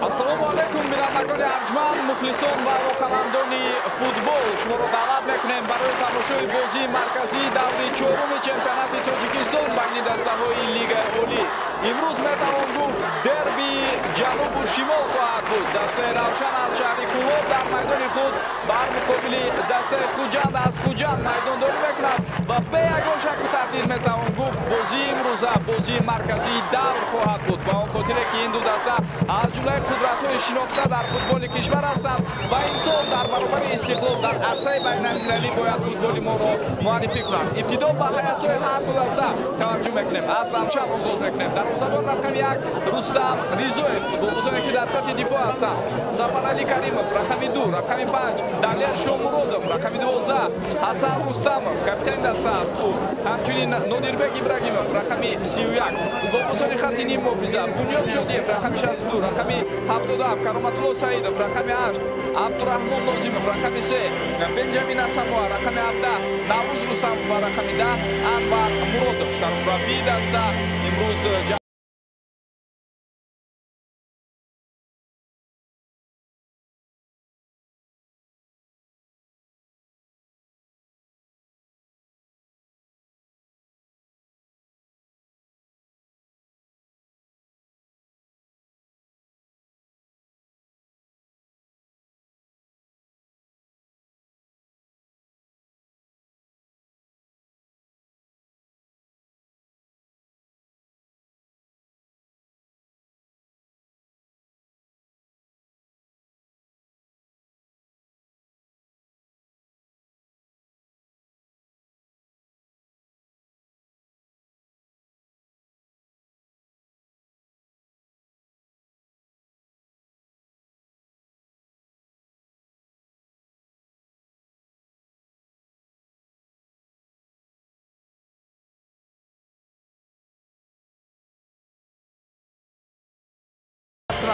Ассалому алайкум, бинандагони арҷманд, мухлисон ва алоқамандони футбол. Шуморо даъват мекунем барои тамошои бозии марказии даври чоруми чемпионати Тоҷикистон байни дастаҳои Лигаи Олӣ. Имрӯз метавон гуфт, дерби ҷанубу шимол хоҳад буд. Дастаи Равшан аз шаҳри Кӯлоб дар майдони худ бар муқобили дастаи Хуҷанд аз Хуҷанд майдондорӣ мекунад ва бе ягон шаку тардид метавон гуфт, бозии имрӯза бозии марказии давр хоҳад буд, ба он хотире ки ин ду даста аз ҷумлаи қудратҳои шинохта дар футболи кишвар ҳастанд ва имсол дар баробари Истиқлол дар арсаи байналмилалӣ бояд футболи моро муаррифӣ кунанд. Ибтидо ба ҳайатҳои ҳар ду даста таваҷҷӯҳ мекунем. Аз Равшан оғоз мекунем. Дарвозабон рақами 1 Рустам Ризоев, футболбозоне ки дар хати дифоъ ҳастанд: Сафаралӣ Каримов рақами 2, рақами 5 Далер Шомуродов, рақами 12 Ҳасан Рустамов, капитани даста аст ӯ, ҳамчунин Нодирбек Ибрагимов рақами 31. Футболбозони хати ниммуҳофиза: Бунёд Шодиев рақами 62, рақами 77 Кароматулло Саидов, рақами 8 Абдураҳмон Нозимов, рақами 3 Бенҷамин Асамоа, рақами 17 Наврӯз Рустамов ва рақами 10 Анвар Муродов. Сармураббии даста имрӯз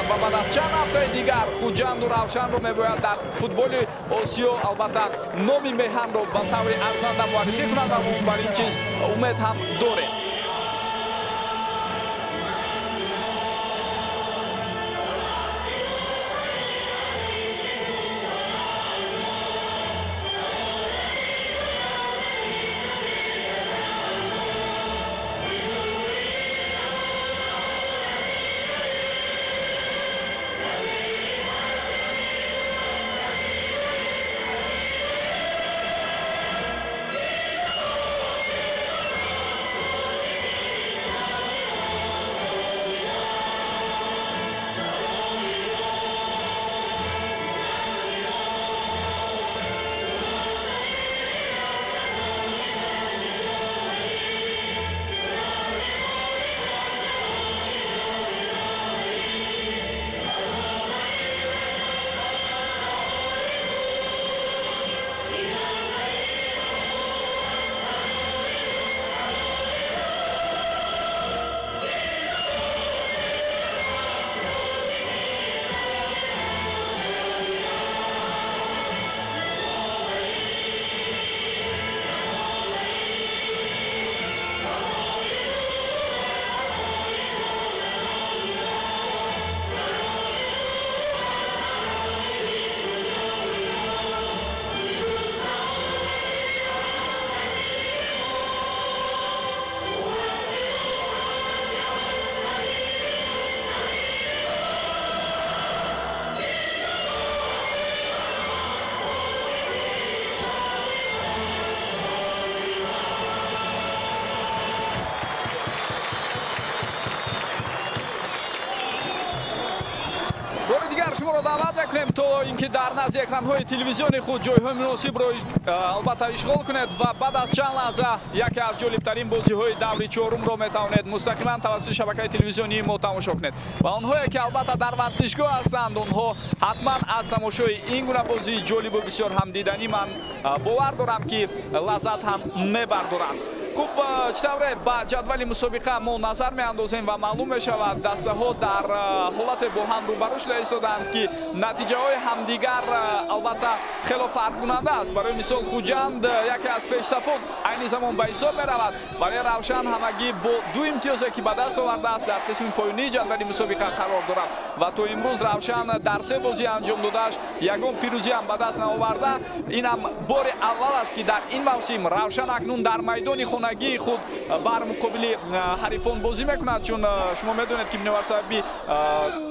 ва баъд аз чанд ҳафтаи дигар Хуҷанду Равшанро мебояд дар футболи Осиё албатта номи меҳанро ба таври арзанда муаррифӣ кунад ва мо бар ин чиз умед ҳам дорем. Шуморо даъват мекунем то ин ки дар назди экранҳои телевизиони худ ҷойҳои муносибро албатта ишғол кунед ва баъд аз чанд лаҳза яке аз ҷолибтарин бозиҳои даври чорумро метавонед мустақиман тавассути шабакаи телевизионии мо тамошо кунед ва онҳое ки албатта дар варзишгоҳ ҳастанд, онҳо ҳатман аз тамошои ин гуна бозии ҷолибу бисёр ҳам диданӣ ман бовар дорам, ки лаззат ҳам мебардоранд. Хуб, чӣ тавре ба ҷадвали мусобиқа мо назар меандозем ва маълум мешавад, дастаҳо дар ҳолате бо ҳам рӯбарӯ шуда истодаанд, ки натиҷаҳои ҳамдигар албатта хело фарқкунанда аст. Барои мисол, Хуҷанд яке аз пешсафон айни замон ба ҳисоб меравад, вале Равшан ҳамагӣ бо 2 имтиёзе, ки ба даст овардааст, дар қисми поёнии ҷадвали мусобиқа қарор дорад ва то имрӯз Равшан дар 3 бозӣ анҷом додааш ягон пирӯзӣ ҳам ба даст наоварда. Ин ҳам бори аввал аст, ки дар ин мавсим Равшан акнун дар майдони хонагии худ бар муқобили ҳарифон бозӣ мекунад, чун шумо медонед, ки бинобар сабаби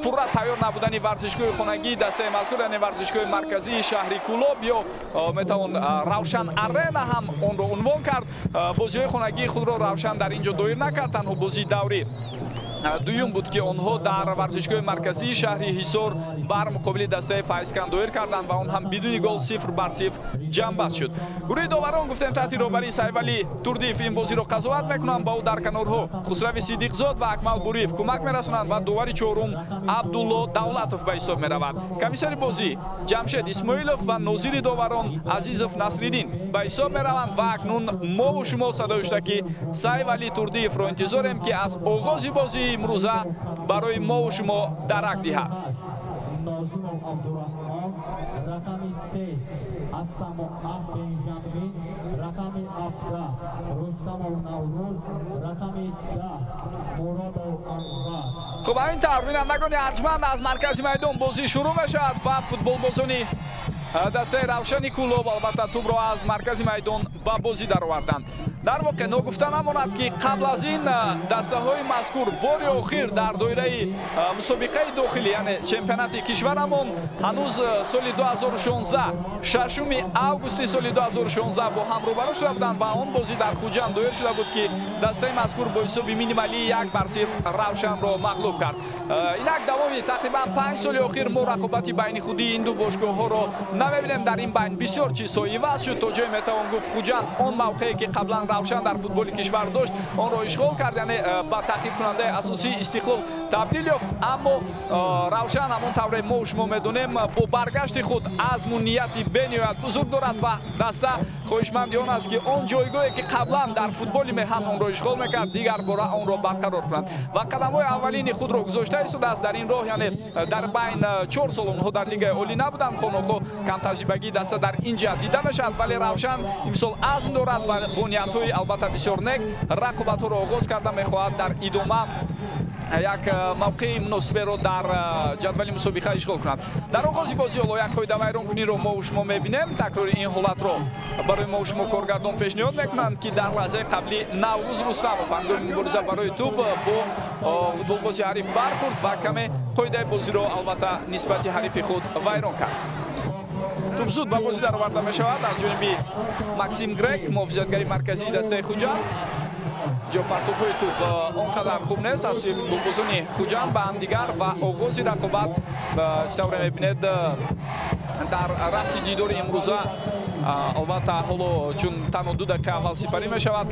пурра тайёр набудани варзишгоҳи хонагии дастаи мазкур, яъне варзишгоҳи марказии шаҳри Кӯлоб ё метавон Равшан Арена ҳам онро унвон кард, бозиҳои хонагии худро Равшан дар ин ҷо доир накард. Танҳо бозии даври дуюм буд, ки онҳо дар варзишгоҳи марказии шаҳри Ҳисор бар муқобили дастаи Файзканд доир карданд ва он ҳам бидуни гол 0-0 ҷамъбаст шуд. Гурӯҳи доварон гуфтем таҳти роҳбарии Сайфалӣ Турдиев ин бозиро қазоват мекунанд. Ба ӯ дар канорҳо Хусрави Сидиқзод ва Акмал Буриев кӯмак мерасонанд ва довари чорум Абдулло Давлатов ба ҳисоб меравад. Комиссари бозӣ Ҷамшед Исмоилов ва нозири доварон Азизов Насриддин ба ҳисоб мераванд. Ва акнун мову шумо садои ки Сайфалӣ Турдиевро интизорем, ки аз оғози бозии имрӯза барои мову шумо дарак диҳад. Нозимов Абдураҳмон, рақами 3 Ассамоаҳ Бенҷамин, рақами 17 Рустамов Наврӯз, рақами 10 Муродов Анвар. Хуб, ҳамин тавр бинандагони арҷманд, аз маркази майдон бозӣ шурӯъ мешавад ва футболбозони дастаи Равшани Кӯлоб албатта тӯбро аз маркази майдон ба бозӣ дароварданд. Дар воқеъ ногуфта намонад, ки қабл аз ин дастаҳои мазкур бори охир дар доираи мусобиқаи дохилӣ, яъне чемпионати кишварамон, ҳанӯз соли 2016, 6 августи соли 2016 бо ҳам рӯбарӯ шуда буданд ва он бозӣ дар Хуҷанд доир шуда буд, ки дастаи мазкур бо ҳисоби минималии 1-0 Равшанро мағлуб кард. Инак давоми тақрибан 5 соли охир мо рақобати байни худии ин ду бошгоҳҳоро намебинем. Дар ин байн бисёр чизҳо иваз шуд. То ҷое метавон гуфт, Хуҷанд он мавқее, ки қаблан Равшан дар футболи кишвар дошт, онро ишғол кард, яъне ба таъқибкунандаи асосии Истиқлол табдил ёфт. Аммо Равшан ҳамон тавре мо шумо медонем бо баргашти худ азму нияти бениҳоят бузург дорад ва даста хоҳишманди он аст, ки он ҷойгоҳе, ки қаблан дар футболи меҳан онро ишғол мекард, дигар бора онро барқарор кунад ва қадамҳои аввалини худро гузошта истодааст дар ин роҳ. Яъне дар байн 4 сол онҳо дар лигаи олӣ набуданд. Хонохо камтаҷрибагии даста дар ин ҷиҳат дида мешавад, вале Равшан имсол азм дорад ва бо ниятҳои албатта бисёр нек рақобатҳоро оғоз карда мехоҳад дар идома як мавқеи муносиберо дар ҷадвали мусобиқа ишғол кунад. Дар оғози бозӣ ҳоло як қоидавайронкуниро мо шумо мебинем. Такрори ин ҳолатро барои мо шумо коргардон пешниҳод мекунанд, ки дар лаҳзаи қаблӣ Наврӯз Рустамов ҳангоми мубориза барои тӯб бо футболбози ҳариф бархӯрд ва каме қоидаи бозиро албатта нисбати ҳарифи худ вайрон кард. Тӯб зуд ба бозӣ дароварда мешавад аз ҷониби Максим Грек, муҳофизатгари марказии дастаи Хуҷанд. Ҷопартопҳои тӯб он қадар хуб нест аз сӯи футболбозони Хуҷанд ба ҳамдигар ва оғози рақобат чӣ тавре мебинед дар рафти дидори имрӯза албатта ҳоло чун танҳо 2 дақиқа аввал сипарӣ мешавад,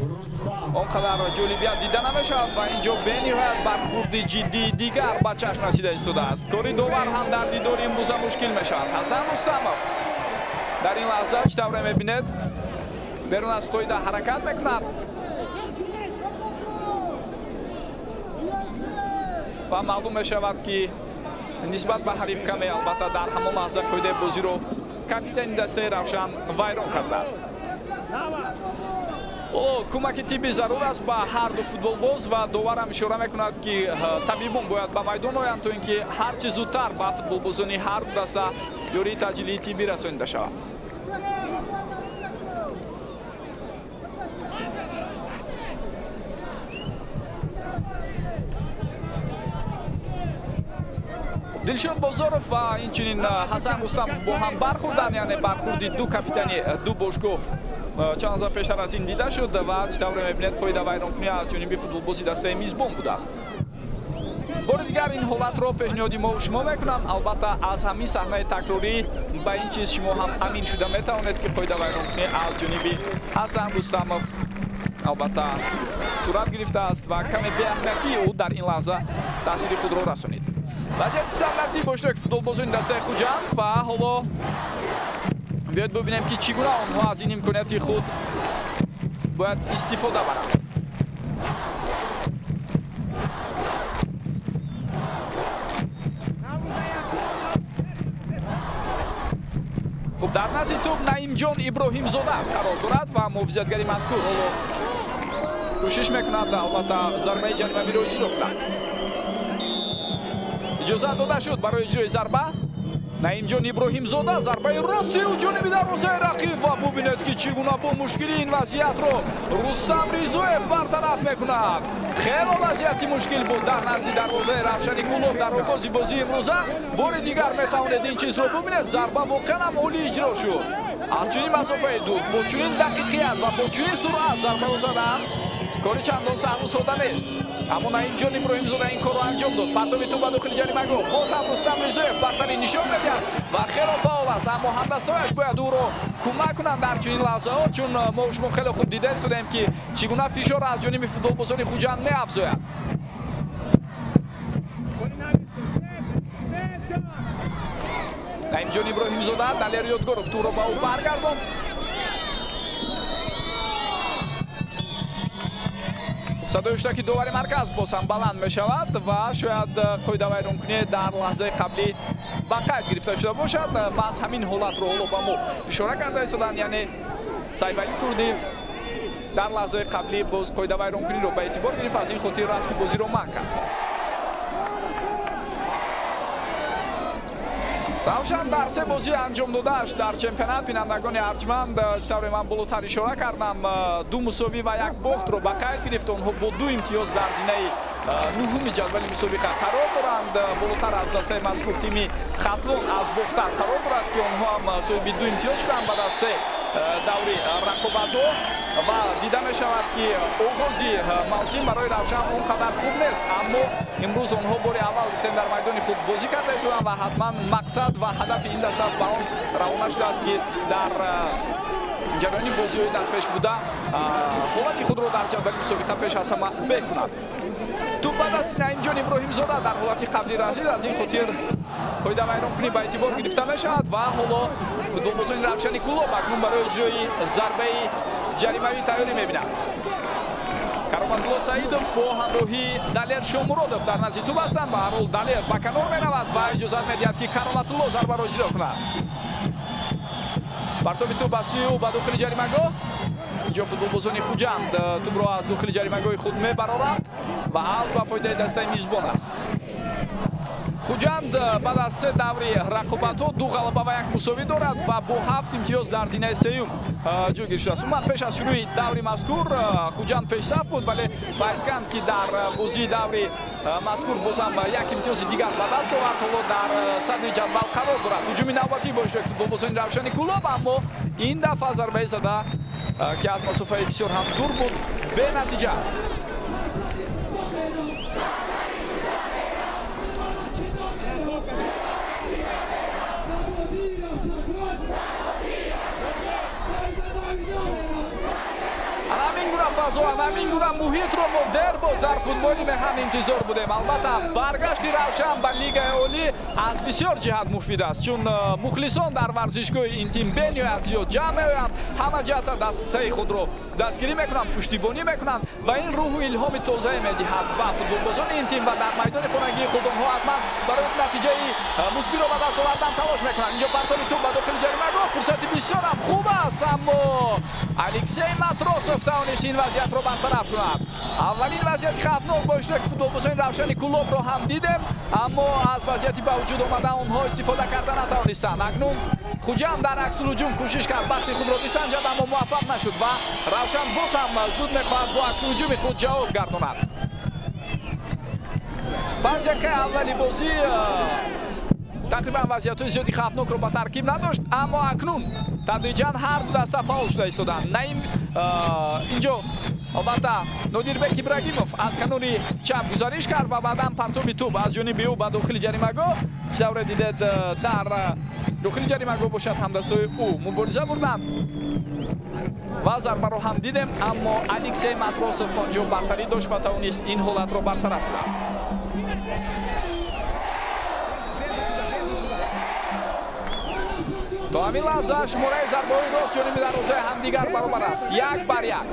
он қадар ҷолибият дида намешавад ва ин ҷо бениҳоят бархӯрди ҷиддии дигар ба чашм расида истодааст. Кори довар ҳам дар дидори имрӯза мушкил мешавад. Ҳасан Рустамов дар ин лаҳза чӣ тавре мебинед берун аз қоида ҳаракат мекунад ва маълум мешавад, ки нисбат ба ҳариф каме албатта дар ҳамон лаҳза қоидаи бозиро капитани дастаи Равшан вайрон кардааст. Ҳоло кӯмаки тиббӣ зарур аст ба ҳар ду футболбоз ва доварам ишора мекунад, ки табибон бояд ба майдон оянд, то ин ки ҳарчи зудтар ба футболбозони ҳар ду даста ёрии таъҷилии тиббӣ расонида шавад. Дилшод Бозоров ва инчунин Ҳасан Рустамов бо ҳам бархӯрданд, яъне бархӯрди ду капитани ду бошгоҳ чанд лаҳза пештар аз ин дида шуд ва чӣ тавре мебинед қоида вайронкунӣ аз ҷониби футболбози дастаи мизбон будааст. Бори дигар ин ҳолатро пешниҳоди мо шумо мекунанд. Албатта аз ҳамин саҳнаи такрорӣ ба ин чиз шумо ҳам амин шуда метавонед, ки қоида вайронкунӣ аз ҷониби Ҳасан Рустамов албатта сурат гирифтааст ва каме беаҳамиятии ӯ дар ин лаҳза таъсири худро расонид. Вазъияти стандартӣ бо иштироки футболбозони дастаи Хуҷанд ва ҳоло биёед бибинем, ки чӣ гуна онҳо аз ин имконияти худ бояд истифода барад. Хуб, дар назди тӯб Наимҷон Иброҳимзода қарор дорад ва муҳофизатгари мазкур ҳоло кӯшиш мекунад албатта зарбаи ҷаримавиро иҷро кунад. Иҷозат дода шуд барои иҷрои зарба. Наимҷон Иброҳимзода зарбаи рости ӯ ҷониби дарвозаи рақиб ва бубинед, ки чӣ гуна бо мушкилӣ ин вазъиятро Рустам Ризоев бартараф мекунад. Хело вазъияти мушкил буд дар назди дарвозаи Равшани Кӯлоб дар оғози бозии имрӯза. Бори дигар метавонед ин чизро бубинед. Зарба воқеан ҳам олӣ иҷро шуд. Аз чунин масофаи дур, бо чунин дақиқият ва бо чунин суръат зарбаро задан кори чандон саҳлу сода нест. Аммо Наимҷон Иброҳимзода ин корро анҷом дод. Партоби тӯб ба дохили ҷаримагоҳ. Боз ҳам Рустам Ризоев бартарӣ нишон медиҳад ва хело фаъол аст, аммо ҳамдастҳояш бояд ӯро кӯмак кунанд дар чунин лаҳзаҳо, чун мо шумо хеле хуб дида истодаем, ки чӣ гуна фишор аз ҷониби футболбозони Хуҷанд меафзояд. Наимҷон Иброҳимзода, Далер Ёдгоров тӯбро ба ӯ баргардонд. Садои ҳуштаки довари марказ боз ҳам баланд мешавад ва шояд қоидавайронкунӣ дар лаҳзаи қаблӣ ба қайд гирифта шуда бошад. Маҳз ҳамин ҳолатро ҳоло ба мо ишора карда истоданд, яъне Сайфалӣ Турдиев дар лаҳзаи қаблӣ боз қоидавайронкуниро ба эътибор гирифт, аз ин хотир рафти бозиро манъ кард. Равшан дар се бозӣ анҷом додааш дар чемпионат, бинандагони арҷманд, чӣ тавре ман болотар ишора кардам, 2 мусовӣ ва 1 бохтро ба қайд гирифт. Онҳо бо 2 имтиёз дар зинаи нуҳуми ҷадвали мусобиқа қарор доранд. Болотар аз дастаи мазкур тими Хатлон аз Бохтар қарор дорад, ки онҳо ҳам соҳиби 2 имтиёз шуданд баъд аз 3 даври рақобатҳо ва дида мешавад, ки оғози мавсим барои Равшан он қадар хуб нест, аммо имрӯз онҳо бори аввал гуфтем дар майдони худ бозӣ карда истоданд ва ҳатман мақсад ва ҳадафи ин даста ба он равона шудааст, ки дар ҷараёни бозиҳои дар пеш буда ҳолати худро дар ҷадвали мусобиқа пеш аз ҳама беҳ кунад. Тӯб ба дасти Наимҷон Иброҳимзода дар ҳолати қаблӣ расид, аз ин хотир қоидавайронкунӣ ба эътибор гирифта мешавад ва ҳоло футболбозони Равшани Кӯлоб акнун барои иҷрои зарбаи ҷаримавӣ тайёрӣ мебинанд. Кароматулло Саидов бо ҳамроҳии Далер Шомуродов дар назди тӯб ҳастанд. Ба ҳар ҳол Далер ба канор меравад ва иҷозат медиҳад, ки Кароматулло зарбаро иҷро кунад. Партоби тӯб ба сӯи ӯ ба дохили ҷаримагоҳ. Инҷо футболбозони Хуҷанд тӯбро аз дохили ҷаримагоҳи худ мебароранд ва аут ба фоидаи дастаи мизбон аст. Хуҷанд баъд аз 3 даври рақобатҳо 2 ғалаба ва 1 мусовӣ дорад ва бо 7 имтиёз дар зинаи сеюм ҷойгир шудааст. Умуман пеш аз шурӯи даври мазкур Хуҷанд пешсаф буд, вале Файзканд, ки дар бозии даври мазкур боз ҳам 1 имтиёзи дигар ба даст овард, ҳоло дар садри ҷадвал қарор дорад. Ҳуҷуми навбатӣ бо иштироки футболбозони Равшани Кӯлоб, аммо ин дафъа зарбаи зада, ки аз масофаи бисёр ҳам дур буд, бенатиҷа аст. Фазо, ҳамин гуна муҳитро мо дербоз дар футболи меҳан интизор будем. Албатта баргашти Равшан ба Лигаи олӣ аз бисёр ҷиҳат муфид аст, чун мухлисон дар варзишгоҳи ин тим бениҳоят зиёд ҷамъ меоянд, ҳама ҷиҳата дастаи худро дастгирӣ мекунанд, пуштибонӣ мекунанд ва ин рӯҳу илҳоми тозае медиҳад ба футболбозони ин тим ва дар майдони хонагии худ онҳо ҳатман барои натиҷаи мусбиро ба даст овардан талош мекунанд. Инҷо партоби тӯб ба дохили ҷаримагоҳ, фурсати бисёр ҳам хуб аст, аммо Алексей Матросов тавонист ин вазъиятро бартараф кунад. Аввалин вазъияти хавфнок бо иштироки футболбозони Равшани Кӯлобро ҳам дидем, аммо аз вазъияти ба вуҷуд омада онҳо истифода карда натавонистанд. Акнун Хуҷанд дар аксулҳуҷум кӯшиш кард бахти худро бисанҷад, аммо муваффақ нашуд ва Равшан боз ҳам зуд мехоҳад бо аксулҳуҷуми худ ҷавоб гардонад. 5 дақиқаи аввали бозӣ тақрибан вазъиятҳои зиёди хавфнокро ба таркиб надошт, аммо акнун тадриҷан ҳар ду даста фаъол шуда истоданд. Наим инҷо албатта Нодирбек Ибрагимов аз канори чап гузариш кард ва баъдан партоби тӯб аз ҷониби ӯ ба дохили ҷаримагоҳ. Чӣ тавре дидед, дар дохили ҷаримагоҳ бошад ҳамдастои ӯ мубориза бурданд ва зарбаро ҳам дидем, аммо Алексей Матросов онҷо бартарӣ дошт ва тавонист ин ҳолатро бартараф кунад. То ҳамин лаҳза шумораи зарбаҳои рост ҷониби дарвозаи ҳамдигар баробар аст, 1-1.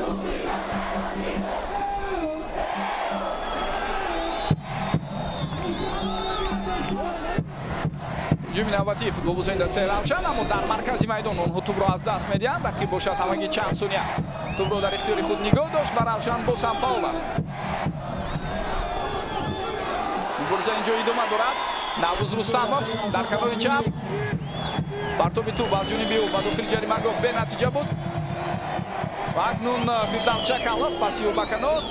Ҳуҷуми навбатии футболбозони дастаи Равшан, аммо дар маркази майдон онҳо тӯбро аз даст медиҳанд. Рақиб бошад ҳамагӣ чанд сония тӯбро дар ихтиёри худ нигоҳ дошт ва Равшан боз ҳам фаъол аст. Мубориза инҷо идома дорад. Наврӯз Рустамов дар канори чап, партоби тӯб аз ҷониби ӯ ба дохили ҷаримагоҳ бенатиҷа буд ва акнун Фирдавс Чакалов паси ӯ ба канор,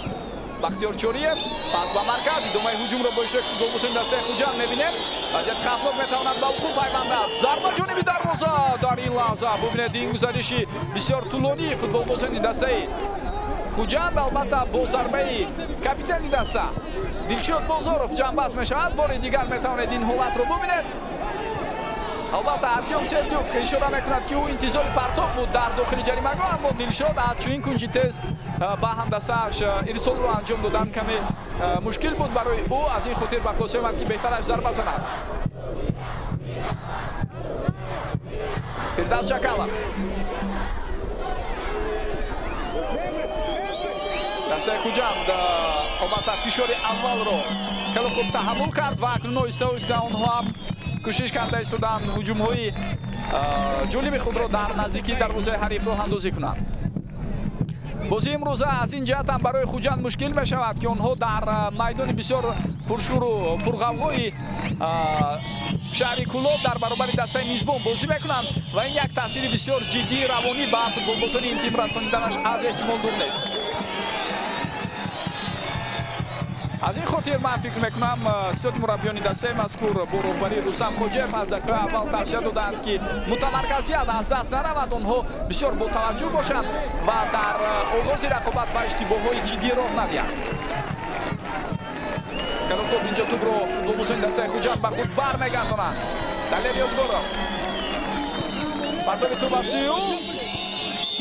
Бахтиёр Чориев пас ба марказ. Идомаи ҳуҷумро бо иштироки футболбозони дастаи Хуҷанд мебинем. Вазъияти хавфнок метавонад ба вуқӯъ пайвандад. Зарба ҷониби дарвоза дар ин лаҳза. Бубинед ин гузариши бисёр тӯлонии футболбозони дастаи Хуҷанд, албатта бо зарбаи капитани даста Дилшод Бозоров ҷамъбаст мешавад. Бори дигар метавонед ин ҳолатро бубинед. Албатта Артём Сердюк ишора мекунад, ки ӯ интизори партоб буд дар дохили ҷаримагоҳ, аммо Дилшод аз чунин кунҷи тез ба ҳамдастааш ирсолро анҷом додан каме мушкил буд барои ӯ. Аз ин хотир ба хулоса омад, ки беҳтараш зарба занад. Фирдавс Чакалов. Дастаи Хуҷанд албатта фишори аввалро хеле хуб таҳаммул кард ва акнун оҳиста оҳиста онҳо ҳам кӯшиш карда истоданд ҳуҷумҳои ҷолиби худро дар наздикии дарвозаи ҳариф роҳандозӣ кунанд. Бозии имрӯза аз ин ҷиҳат ҳам барои Хуҷанд мушкил мешавад, ки онҳо дар майдони бисёр пуршӯру пурғавғои шаҳри Кӯлоб дар баробари дастаи мизбон бозӣ мекунанд ва ин як таъсири бисёр ҷиддии равонӣ ба футболбозони ин тим расониданаш аз эҳтимол дур нест. Аз ин хотир ман фикр мекунам, сиёти мураббиёни дастаи мазкур бо роҳбарии Рустам Хоҷиев аз дақиқаи аввал тавсия доданд, ки мутамарказият аз даст наравад, онҳо бисёр ботаваҷҷӯҳ бошанд ва дар оғози рақобат ба иштибоҳҳои ҷиддӣ роҳ надиҳанд. Хеле хуб инҷо тӯбро футболбозони дастаи Хуҷанд ба худ бармегардонанд. Далер Ёдгоров партоби тӯб аз сӯи ӯ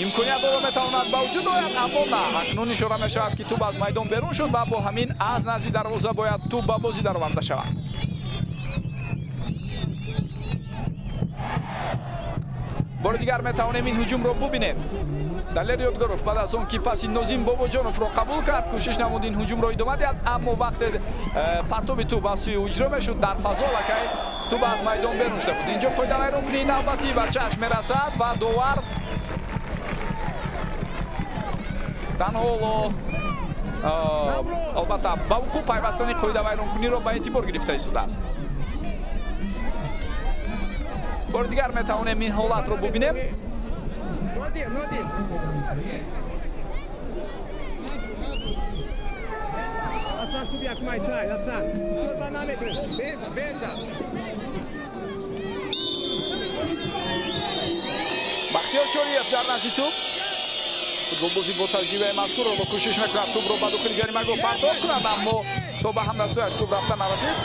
имконият ро метавонад ба вуҷуд ояд, аммо на. Акнун ишора мешавад, ки тӯб аз майдон берун шуд ва бо ҳамин аз назди дарвоза бояд тӯб ба бозӣ дароварда шавад. Бори дигар метавонем ин ҳуҷумро бубинем. Далер Ёдгоров баъд аз он ки паси Нозим Бобоҷоновро қабул кард, кӯшиш намуд ин ҳуҷумро идома диҳад, аммо вақте партоби тӯб аз сӯи ӯ иҷро мешуд, дар фазо аллакай тӯб аз майдон берун шуда буд. Инҷо қоидавайронкунии навбатӣ ба чашм мерасад ва довар танҳо албатта ба вуқӯъ пайвастани қоидавайронкуниро ба эътибор гирифта истодааст. Бори дигар метавонем ин ҳолатро бубинем. Бахтиёр Чориев дар назди тӯб. Футболбози бо таҷрибаи мазкурро бо кӯшиш мекунад тӯбро ба дохили ҷаримагоҳ партоб кунад, аммо то ба ҳамдастҳояш тӯб рафта нарасид.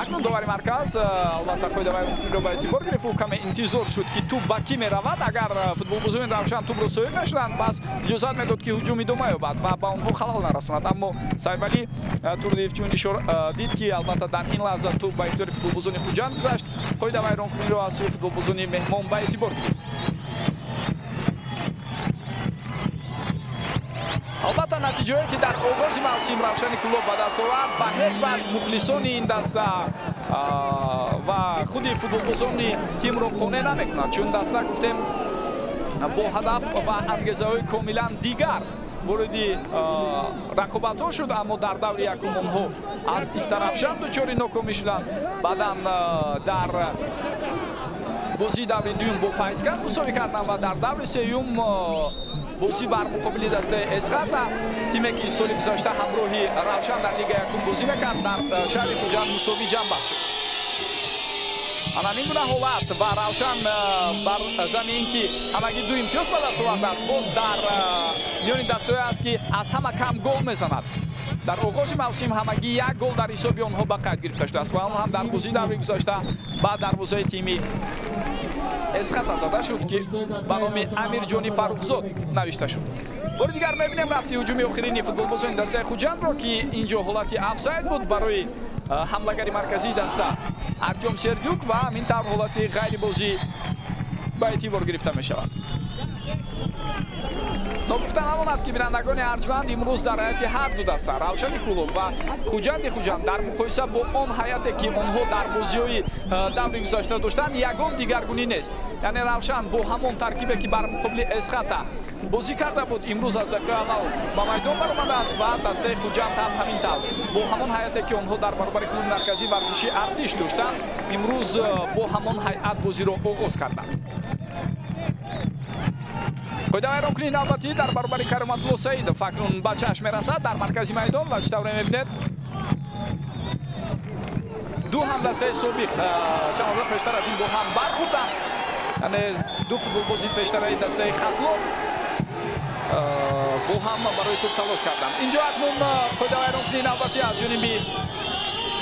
Акнун довари марказ албатта қоидавайронкуниро ба эътибор гирифт. Ӯ каме интизор шуд, ки тӯб ба кӣ меравад. Агар футболбозони Равшан тӯбро соҳиб мешуданд, пас иҷозат медод, ки ҳуҷум идома ёбад ва ба онҳо халал нарасонад. Аммо Сайфалӣ Турдиев чун дид, ки албатта дар ин лаҳза тӯб ба ихтиёри футболбозони Хуҷанд гузашт, қоидавайронкуниро аз сӯи футболбозони меҳмон ба эътибор гирифт. Албатта натиҷае, ки дар оғози мавсим Равшани Кӯлоб ба даст овард, ба ҳеҷ ваҷҳ мухлисони ин даста ва худи футболбозони тимро қонеъ намекунад, чун даста гуфтем бо ҳадаф ва ангезаҳои комилан дигар вориди рақобатҳо шуд, аммо дар даври якум онҳо аз Истаравшан дучори нокомӣ шуданд. Баъдан дар бозии даври дуюм бо Файзканд мусовӣ карданд ва дар даври сеюм бозӣ бар муқобили дастаи Эсхата, тиме ки соли гузашта ҳамроҳи Равшан дар лига якум бозӣ мекард, дар шаҳри Хуҷанд мусовӣ ҷамъбаст шуд. Ана ҳамин гуна ҳолат ва Равшан бар замми ин ки ҳамагӣ 2 имтиёз ба даст овардааст, боз дар миёни дастҳое аст, ки аз ҳама кам гол мезанад. Дар оғози мавсим ҳамагӣ 1 гол дар ҳисоби онҳо ба қайд гирифта шудааст ва он ҳам дар бозии даври гузашта ба дарвозаи тими Эсхата зада шуд, ки ба номи Амирҷони Фаррухзод навишта шуд. Бори дигар мебинем рафти ҳуҷуми охирини футболбозони дастаи Хуҷандро, ки инҷо ҳолати офсайд буд барои ҳамлагари марказии даста Артём Сердюк ва ҳамин тавр ҳолати ғайрибозӣ ба эътибор гирифта мешавад. Ногуфта намонад, ки бинандагони арҷманд, имрӯз дар ҳайати ҳар ду даста Равшани Кӯлоб ва Хуҷанди Хуҷанд дар муқоиса бо он ҳайате, ки онҳо дар бозиҳои даври гузашта доштанд, ягон дигаргунӣ нест. Яъне Равшан бо ҳамон таркибе, ки бар муқобили Эсхата бозӣ карда буд, имрӯз аз дақиқаи аввал ба майдон баромадааст ва дастаи Хуҷанд ҳам ҳамин тавр бо ҳамон ҳайате, ки онҳо дар баробари клуби марказии варзишии Артиш доштанд, имрӯз бо ҳамон ҳайат бозиро оғоз карданд. Қоидавайронкунии навбатӣ дар баробари Кароматулло Саидов акнун ба чашм мерасад дар маркази майдон ва чӣ тавре мебинед, ду ҳамдастаи собиқ чанд лаҳза пештар аз ин бо ҳам бархӯрданд. Яъне ду футболбози пештараи дастаи Хатлон бо ҳам барои тӯб талош карданд. Инҷо акнун қоидавайронкунии навбатӣ аз ҷониби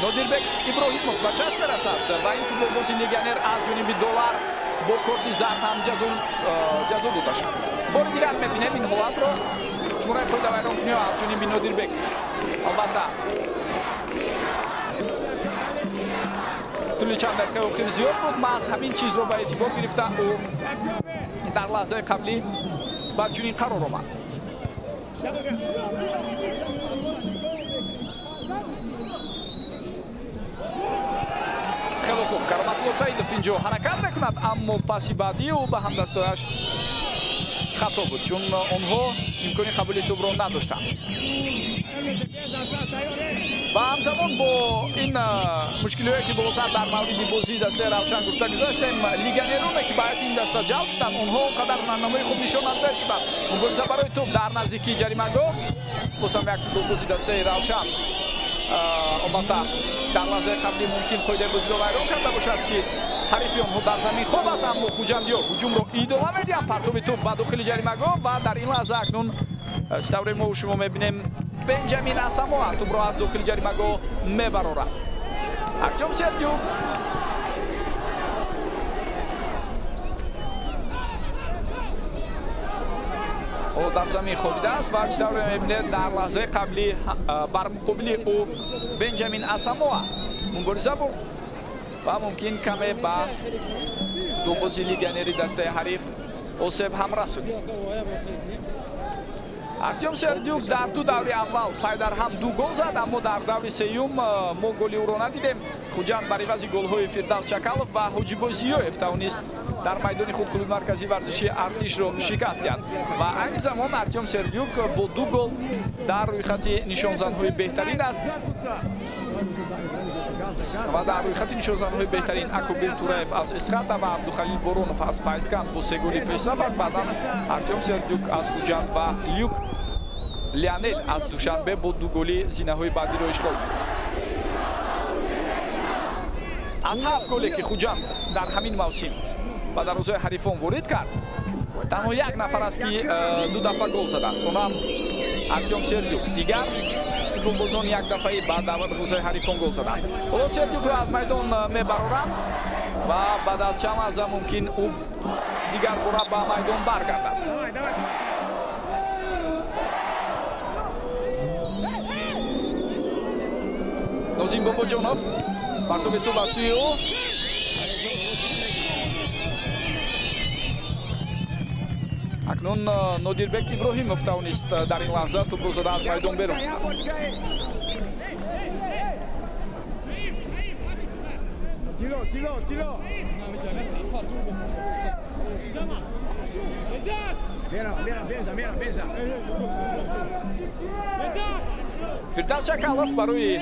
Нодирбек Иброҳимов ба чашм мерасад ва ин футболбози легионер аз ҷониби Довар бо корти зард ҳам ҷазо дода шуд. Бори дигар мебинем ин ҳолатро. Шумораи қоидавайронкуниҳо аз ҷониби Нодирбек албатта тӯли чанд дақиқаи охир зиёд буд. Маҳз ҳамин чизро ба эътибор гирифта ӯ дар лаҳзаи қаблӣ ба чунин қарор омад. Хеле хуб Кароматулло Саидов инҷо ҳаракат мекунад, аммо паси баъдии ӯ ба ҳамдастояш хато буд, чун онҳо имкони қабули тӯбро надоштанд. Ва ҳамзамон бо ин мушкилиҳое, ки болотар дар мавриди бозии дастаи Равшан гуфта гузаштем, легионероне, ки ба ҳайати ин даста ҷалб шуданд, онҳо он қадар ҳунарнамоии хуб нишон надода шуданд. Мубориза барои тӯб дар наздикии ҷаримагоҳ, боз ҳам як футболбози дастаи Равшан албатта дар лаҳзаи қаблӣ мумкин қоидаи бозиро вайрон карда бошад, ки ҳарифи онҳо дар замин хоб аст, аммо хуҷандиё ҳуҷумро идома медиҳанд. Партоби тӯб ба дохили ҷаримагоҳ ва дар ин лаҳза акнун чӣ тавре мо шумо мебинем, Бенҷамин Асамоа тӯбро аз дохили ҷаримагоҳ мебарорад. Артём Сердюк ӯ дар замин хобидааст ва чӣ тавре мебинед, дар лаҳзаи қаблӣ бар муқобили ӯ Бенҷамин Асамоа мубориза бурд ва мумкин каме ба футболбози легионери дастаи ҳариф осеб ҳам расонид. Артём Сердюк дар ду даври аввал пайдарҳам ду гол зад, аммо дар даври сеюм мо голи ӯро надидем. Хуҷанд бар ивази голҳои Фирдавс Чакалов ва Ҳоҷибой Зиёев тавонист дар майдони худ клуби марказии варзишии Артишро шикаст диҳад ва айни замон Артём Сердюк бо ду гол дар рӯйхати нишонзанҳои беҳтарин аст ва дар рӯйхати нишонзанҳои беҳтарин Акобир Тураев аз Эсхата ва Абдухалил Боронов аз Файзканд бо се голи пешсафар, баъдан Артём Сердюк аз Хуҷанд ва Люк Леонел аз Душанбе бо ду голи зинаҳои баъдиро ишғол мекунад. Аз 7 голе, ки Хуҷанд дар ҳамин мавсим ба дарвозаи ҳарифон ворид кард, танҳо як нафар аст, ки ду дафъа гол задааст, онам Артём Сердюк. Дигар футболбозон як дафъаи ба дарвозаи ҳарифон гол заданд. Ҳоло Сердюкро аз майдон мебароранд ва баъд аз чанд лаҳза мумкин ӯ дигар бора ба майдон баргардад. Нозим Бобоҷонов партоби тӯб аз сӯи ӯ. Акнун Нодирбек Иброҳимов тавонист дар ин лаҳза тӯбро зада аз майдон берун кунад. Фирдавс Чакалов барои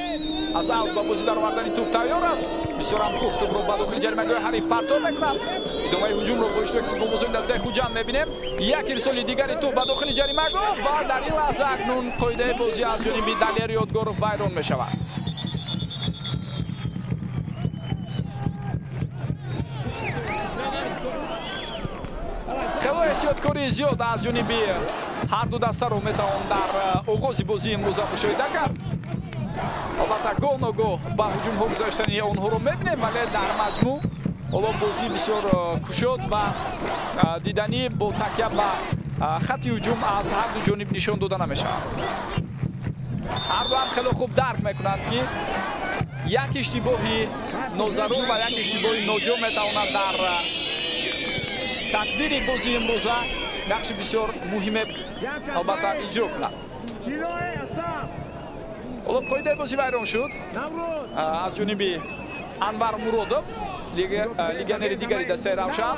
аз аут ба бозӣ даровардани тӯб тайёр аст. Бисёрам хуб тӯбро ба дохили ҷаримагоҳи ҳариф партоб мекунад. Идомаи ҳуҷумро бо иштироки футболбозони дастаи Хуҷанд мебинем. Як ирсоли дигари тӯб ба дохили ҷаримагоҳ ва дар ин лаҳза акнун қоидаи бозӣ аз ҷониби Далер Ёдгоров вайрон мешавад. Хело эҳтиёткории зиёд аз ҷониби ҳар ду дастаро метавон дар оғози бозии имрӯза мушоҳида кард. Албатта гоҳ ногоҳ ба ҳуҷумҳо гузаштани онҳоро мебинем, вале дар маҷмӯъ ҳоло бозӣ бисёр кушод ва диданӣ бо такя ба хатти ҳуҷум аз ҳар ду ҷониб нишон дода намешавад. Ҳар ду ҳам хело хуб дарк мекунанд, ки Як иштибоҳи нозарур ва як иштибоҳи ноҷо метавонад дар тақдири бозии имрӯза нақши бисёр муҳиме албатта иҷро кунад. Ҳоло қоидаи бозӣ вайрон шуд аз ҷониби Анвар Муродов, легионери дигари дастаи Равшан.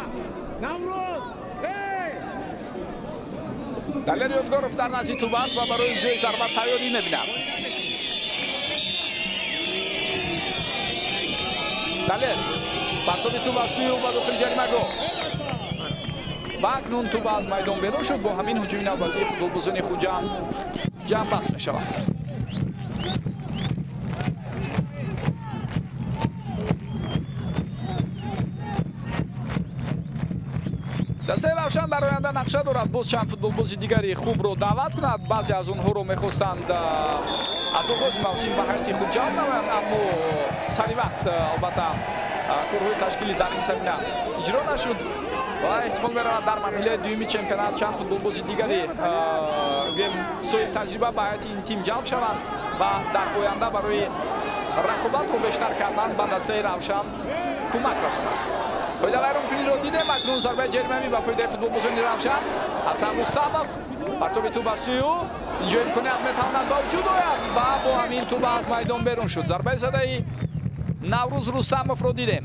Далер Ёдгоров дар назди тӯб аст ва барои иҷрои зарба тайёрӣ мебинад. Далер партоби тӯб аз сӯи ӯ ба дохили ҷаримагоҳ. Ва акнун тӯб аз майдон берун шуд. Бо ҳамин ҳуҷуми навбатии футболбозони Хуҷанд ҷамъбаст мешавад. Дастаи Равшан дар оянда нақша дорад боз чанд футболбози дигари хубро даъват кунад. Баъзе аз онҳоро мехостанд аз оғози мавсим ба ҳайати худ ҷалб намоянд, аммо сари вақт албатта корҳои ташкилӣ дар ин замина иҷро нашуд ва эҳтимол меравад дар марҳилаи дуюми чемпионат чанд футболбози дигари соҳиб таҷриба ба ҳайати ин тим ҷалб шаванд ва дар оянда барои рақобатро бештар кардан ба дастаи Равшан кӯмак расонанд. Қоидавайронкуниро дидем. Акнун зарбаи ҷаримавӣ ба фоидаи футболбозони Равшан. Ҳасан Рустамов партоби тӯб аз сӯи ӯ. Инҷо имконият метавонад ба вуҷуд ояд ва бо ҳамин тӯб аз майдон берун шуд. Зарбаи задаи Наврӯз Рустамовро дидем.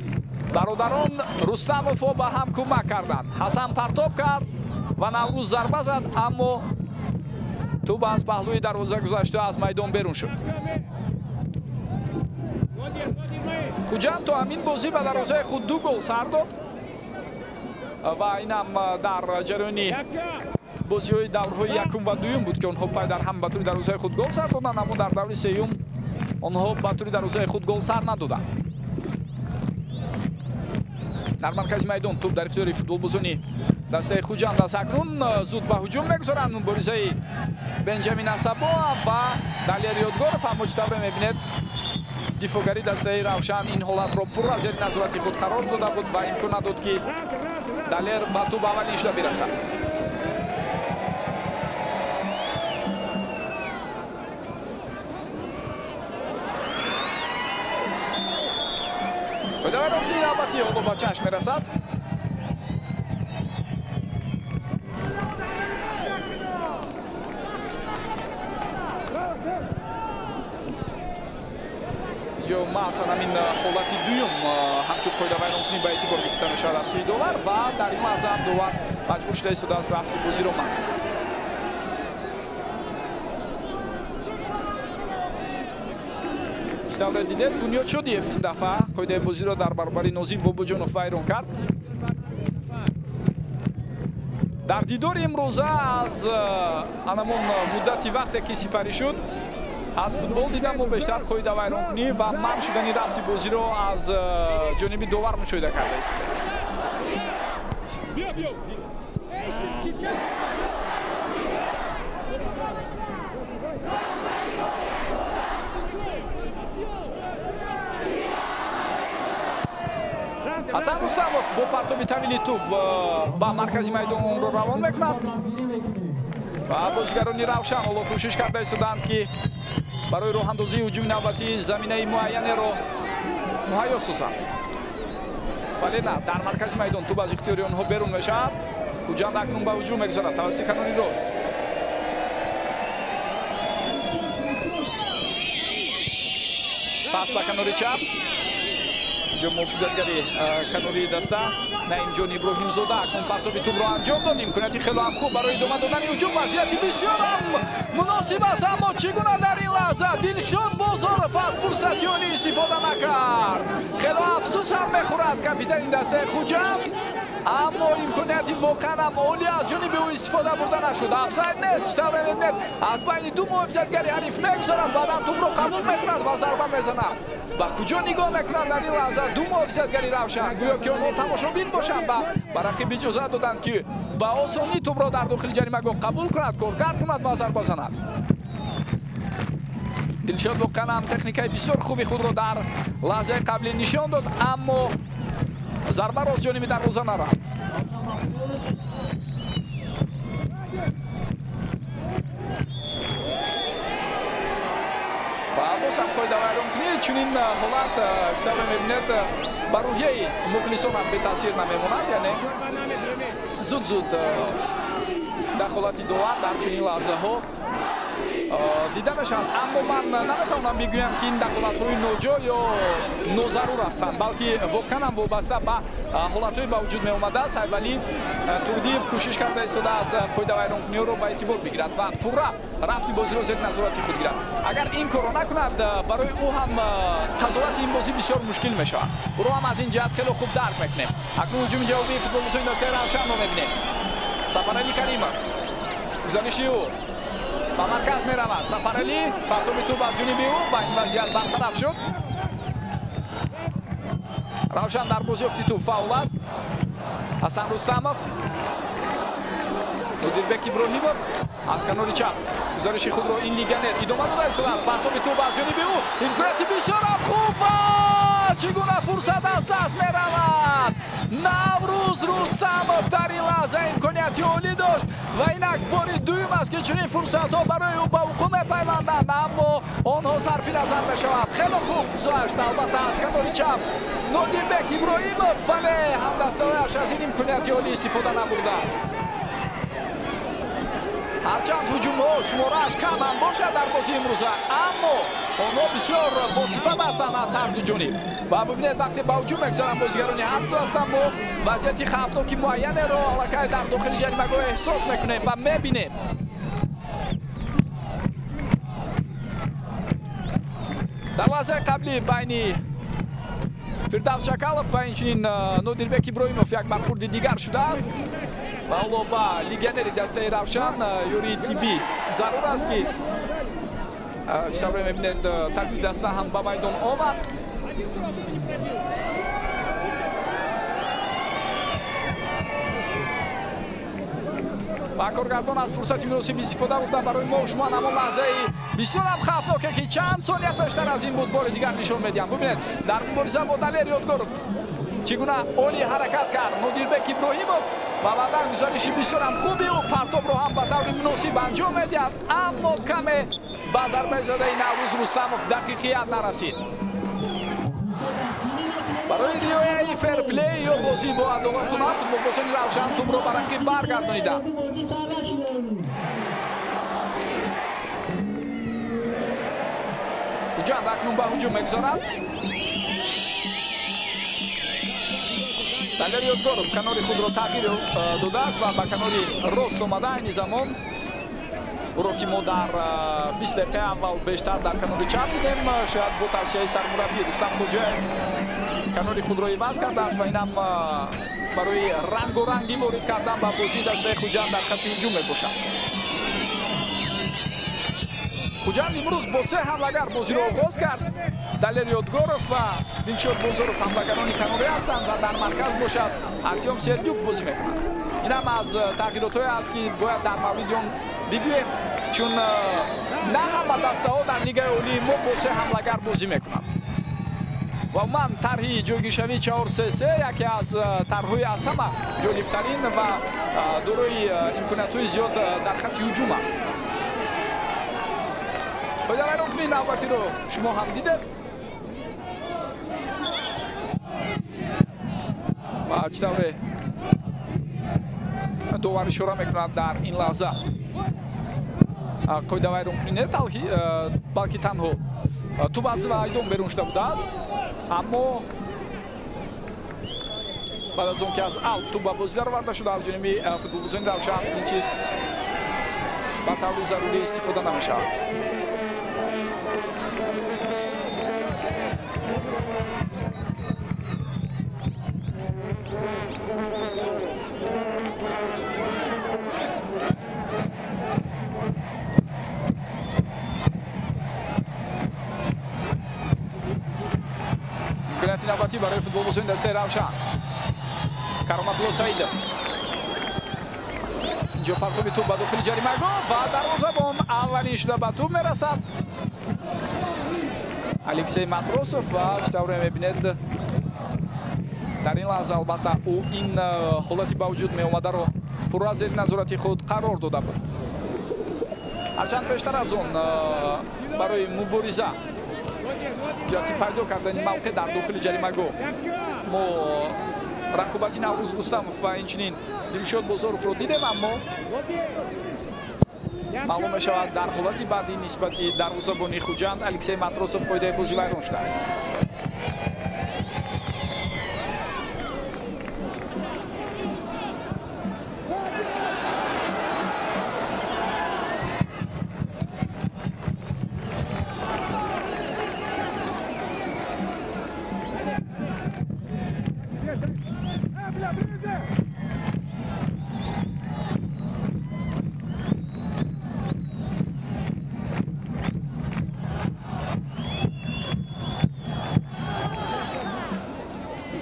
Бародарон Рустамовҳо ба ҳам кӯмак карданд. Ҳасан партоб кард ва Наврӯз зарба зад, аммо тӯб аз паҳлӯи дарвоза гузашту аз майдон берун шуд. Хуҷанд то ҳамин бозӣ ба дарвозаи худ 2 гол сар дод ва инам дар ҷараёни бозиҳои даврҳои якум ва дуюм буд, ки онҳо пай дар ҳам ба тури дарвозаи худ гол сар доданд, аммо дар даври сеюм онҳо ба тури дарвозаи худ гол сар надоданд. Дар маркази майдон тӯб дар ихтиёри футболбозони дастаи Хуҷанд аст. Акнун зуд ба ҳуҷум мегузоранд муборизаи Бенҷамин Асабоа ва Далер Ёдгоров, аммо чӣ тавре мебинед дифоъгари дастаи Равшан ин ҳолатро пурра зери назорати худ қарор дода буд ва имкон надод, ки Далер ба тӯб аввалин шуда бирасад. Қоидавайронкунии навбатӣ ҳоло ба чашм мерасад. Инҷо маҳсан ҳамин ҳолати дуюм ҳамчун қоидавайронкунӣ ба эътибор гирифта мешавад аз сӯи довар ва дар ин лаҳза ҳам довар маҷбур шуда истодааст рафти бозиро манъ кунад. Чӣ тавре дидед, Бунёд Шодиев ин дафъа қоидаи бозиро дар баробари Нозим Бобоҷонов вайрон кард. Дар дидори имрӯза аз анамон муддати вақте ки сипарӣ шуд аз футбол дидам, мо бештар қоидавайронкунӣ ва манъ шудани рафти бозиро аз ҷониби довар мушоҳида карда истодем. Ҳасан Рустамов бо партоби тавили тӯб ба маркази майдон онро равон мекунад ва бозигарони Равшан ҳоло кӯшиш карда истоданд, ки барои роҳандозии ҳуҷуми навбатӣ заминаи муайянеро муҳайё созанд. Вале на, дар маркази майдон тӯб аз ихтиёри онҳо берун мешавад. Хуҷанд акнун ба ҳуҷум мегузарад тавассути канори рост. Пас ба канори чап. Инҷо муҳофизатгари канори даста Наимҷон Иброҳимзода акнун партоби тӯбро анҷом дод. Имконияти хело ҳам хуб барои идома додани ҳуҷум. Вазъияти бисёр ҳам муносиб аст, аммо чӣ гуна дар ин лаҳза Дилшод Бозоров аз фурсати олӣ истифода накард. Хело афсӯс ҳам мехӯрад капитани дастаи Хуҷанд, аммо имконияти воқеан ҳам олӣ аз ҷониби ӯ истифода бурда нашуд. Офсайд нест, чӣ тавре мебинед, аз байни ду муҳофизатгари ҳариф мегузарад, баъдан тӯбро қабул мекунад ва зарба мезанад. Ба куҷо нигоҳ мекунанд дар ин лаҳза ду муҳофизатгари Равшан, гӯё ки онҳо тамошобин бошанд ва ба рақиб иҷозат доданд, ки ба осонӣ тӯбро дар дохили ҷаримагоҳ қабул кунад, коркард кунад ва зарба занад. Дилшод воқеан ҳам техникаи бисёр хуби худро дар лаҳзаи қаблӣ нишон дод, аммо зарбаро аз ҷониби дарвоза нарафт. Ва боз Боз ҳам қоидавайронкунӣ, чунин ҳолат чӣ тавре мебинед ба рӯҳияи мухлисон ҳам бетаъсир намемонад, яъне зуд-зуд дахолати довар дар чунин лаҳзаҳо дида мешаванд. Аммо ман наметавонам бигӯям, ки ин дахолатҳои ноҷо ё нозарур ҳастанд, балки воқеан ҳам вобаста ба ҳолатҳои ба вуҷуд меомада. Сайфалӣ Турдиев кӯшиш карда истодааст қоидавайронкуниҳоро ба эътибор бигирад ва пурра рафти бозиро зери назорати худ гирад. Агар ин корро накунад, барои ӯ ҳам қазовати ин бозӣ бисёр мушкил мешавад. Ӯро ҳам аз ин ҷиҳат хеле хуб дарк мекунем. Акнун ҳуҷуми ҷавобии футболбозони дастаи Равшанро мебинем. Сафаралӣ Каримов, гузариши ӯ ба марказ меравад. Сафаралӣ, партоби тӯб аз ҷониби ӯ ва ин вазъият бартараф шуд. Равшан дар бозиёфти тӯб фаул аст. Ҳасан Рустамов, Нодирбек Иброҳимов аз канори чап гузариши худро ин легионер идома дода истодааст. Партоби тӯб аз ҷониби ӯ, имконияти бисёрам хуб ва чӣ гуна фурсат аз даст меравад. Наврӯз Рустамов дар ин лаҳза имконияти олӣ дошт ва инак бори дуюм аст, ки чунин фурсатҳо барои ӯ ба вуқӯъ мепайванданд, аммо онҳо сарфи назар мешаванд. Хеле хуб гузашт албатта аз канори чап Нодирбек Иброҳимов, вале ҳамдастаҳояш аз ин имконияти олӣ истифода набурданд. Ҳарчанд ҳуҷумҳо шуморааш кам ҳам бошад дар бозии имрӯза, аммо онҳо бисёр босифат ҳастанд аз ҳар ду ҷониб. Ва бибинед, вақте ба ҳуҷум мегузаранд бозигарони ҳар ду ҳастанд, мо вазъияти хавфноки муайянеро аллакай дар дохили ҷаримагоҳ эҳсос мекунем ва мебинем. Дар лаҳзаи қаблӣ байни Фирдавс Чакалов ва инчунин Нодирбек Иброҳимов як бархурди дигар шудааст ва ҳоло ба легионери дастаи Равшан ёрии тиббӣ зарур аст, ки чӣ тавре мебинед табиби даста ҳам ба майдон омад. Ва коргардон аз фурсати муносиб истифода бурда барои мо шумо ҳамон лаҳзаи бисёрам хавфноке, ки чанд сония пештар аз ин буд, бори дигар нишон медиҳам. Бубинед, дар мубориза бо Далер Ёдгоров чӣ гуна олӣ ҳаракат кард Нодирбек Иброҳимов ва баъдан гузариши бисёрам хуби ӯ партобро ҳам ба таври муносиб анҷом медиҳад, аммо каме ба зарбаи задаи Наврӯз Рустамов дақиқият нарасид. Барои риояи ферплей ё бозӣ бо адолатона футболбозони Равшан тӯбро ба рақиб баргардониданд. Хуҷанд акнун ба ҳуҷум мегузорад. Далер Ёдгоров канори худро тағйир додааст ва ба канори рост омада. Айни замон ӯро, ки мо дар 20 дақиқаи аввал бештар дар канори чап дидем, шояд бо тавсияи сармураббӣ Рустам Хоҷаев канори худро иваз кардааст ва инам барои рангорангӣ ворид кардан ба бозии дастаи Хуҷанд дар хати ҳуҷум мебошад. Хуҷанд имрӯз бо се ҳамлагар бозиро оғоз кард. Далер Ёдгоров ва Дилшод Бозоров ҳамлагарони канорӣ ҳастанд ва дар марказ бошад Артём Сердюк бозӣ мекунад. Инам аз тағйиротҳое аст, ки бояд дар мавриди он бигӯем, чун на ҳама дастаҳо дар лигаи олии мо бо се ҳамлагар бозӣ мекунанд. Ва умуман тарҳи ҷойгиршавии 4-3-3 яке аз тарҳҳои аз ҳама ҷолибтарин ва дорои имкониятҳои зиёд дар хати ҳуҷум аст. Қоидавайронкунии навбатиро шумо ҳам дидед ва чӣ тавре довар ишора мекунад дар ин лаҳза қоидавайронкунӣ не балки танҳо тӯб аз майдон берун шуда будааст, аммо баъд аз он ки аз аут тӯб ба бозӣ дароварда шуда аз ҷониби футболбозони Равшан, ин чиз ба таври зарурӣ истифода намешавад. Имконияти навбатӣ барои футболбозони дастаи Равшан. Кароматулло Саидов. Инҷо партоби тӯб ба дохили ҷаримагоҳ ва дарвозабон аввалин шуда ба тӯб мерасад. Алексей Матросов ва чӣ тавре мебинед дар ин лаҳза албатта ӯ ин ҳолати ба вуҷуд меомадаро пурра зери назорати худ қарор дода буд. Ҳарчанд пештар аз он барои мубориза Ҷиҳати пайдо кардани мавқеъ дар дохили ҷаримагоҳ мо рақобати Наврӯз Рустамов ва инчунин Дилшод Бозоровро дидем, аммо маълум мешавад, дар ҳолати баъдӣ нисбати дарвозабони Хуҷанд Алексей Матросов қоидаи бозӣ вайрон шудааст.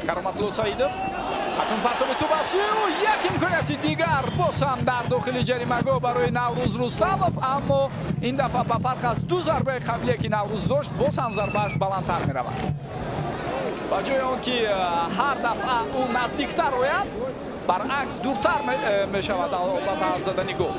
Кароматулло Саидов акнун партоби тӯб аст, як имконияти дигар боз ҳам дар дохили ҷаримагоҳ барои Наврӯз Рустамов, аммо ин дафъа ба фарқ аз ду зарбаи қаблие ки Наврӯз дошт, боз ҳам зарбааш баландтар меравад. Ба ҷои он ки ҳар дафъа ӯ наздиктар ояд, баръакс дуртар мешавад албатта аз задани гол.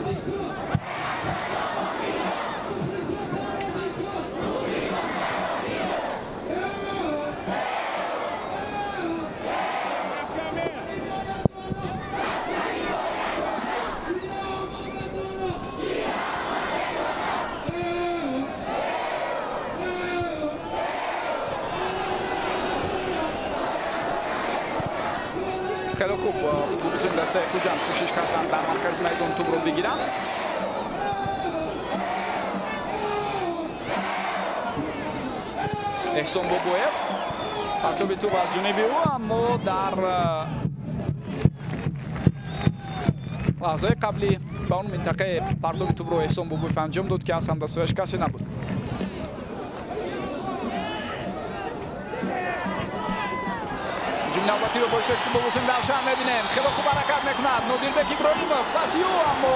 Хеле хуб футболбозони дастаи Хуҷанд кӯшиш карданд дар маркази майдон тӯбро бигиранд. Эҳсон Бобоев партоби тӯб аз ҷониби ӯ, аммо дар лаҳзаи қаблӣ ба он минтақаи партоби тӯбро Эҳсон Бобоев анҷом дод, ки аз ҳамдастҳояш касе набуд. Навбатиро бо иштироки футболбозони Равшан мебинем. Хеле хуб ҳаракат мекунад Нодирбек Иброҳимов, паси ӯ, аммо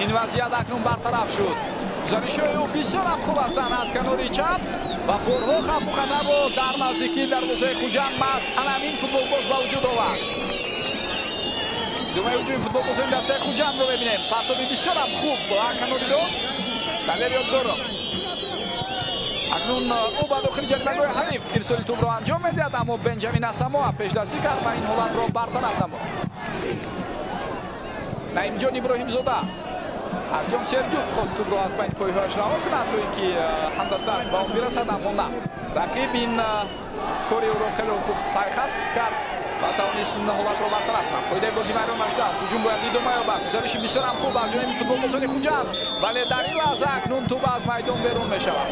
ин вазъият акнун бартараф шуд. Гузаришҳои ӯ бисёр ҳам хуб ҳастанд аз канори чап ва борҳо хавфу хатарро дар наздикии дарвозаи Хуҷанд маҳз ана ҳамин футболбоз ба вуҷуд овард. Думаи ҳуҷуми футболбозони дастаи Хуҷандро мебинем. Партоби бисёр ҳам хуб ба канори рост Далер Ёдгоров. Акнун ӯ ба дохили ҷаримагоҳи ҳариф ирсоли тӯбро анҷом медиҳад, аммо Бенҷамин Асамоа пешдастӣ кард ва ин ҳолатро бартараф намуд. Наимҷон Иброҳимзода, Артём Сергюк хост тӯбро аз байни пойҳояш раҳо кунад, то ин ки ҳамдастааш ба он бирасад, аммо на. Рақиб ин кори ӯро хеле хуб пайхаст кард ва тавонист ин ҳолатро бартараф кунад. Қоидаи бозӣ вайрон нашудааст, ҳуҷум бояд идома ёбад. Гузариши бисёр ҳам хуб аз ҷониби футболбозони Хуҷанд, вале дар ин лаҳза акнун тӯб аз майдон берун мешавад.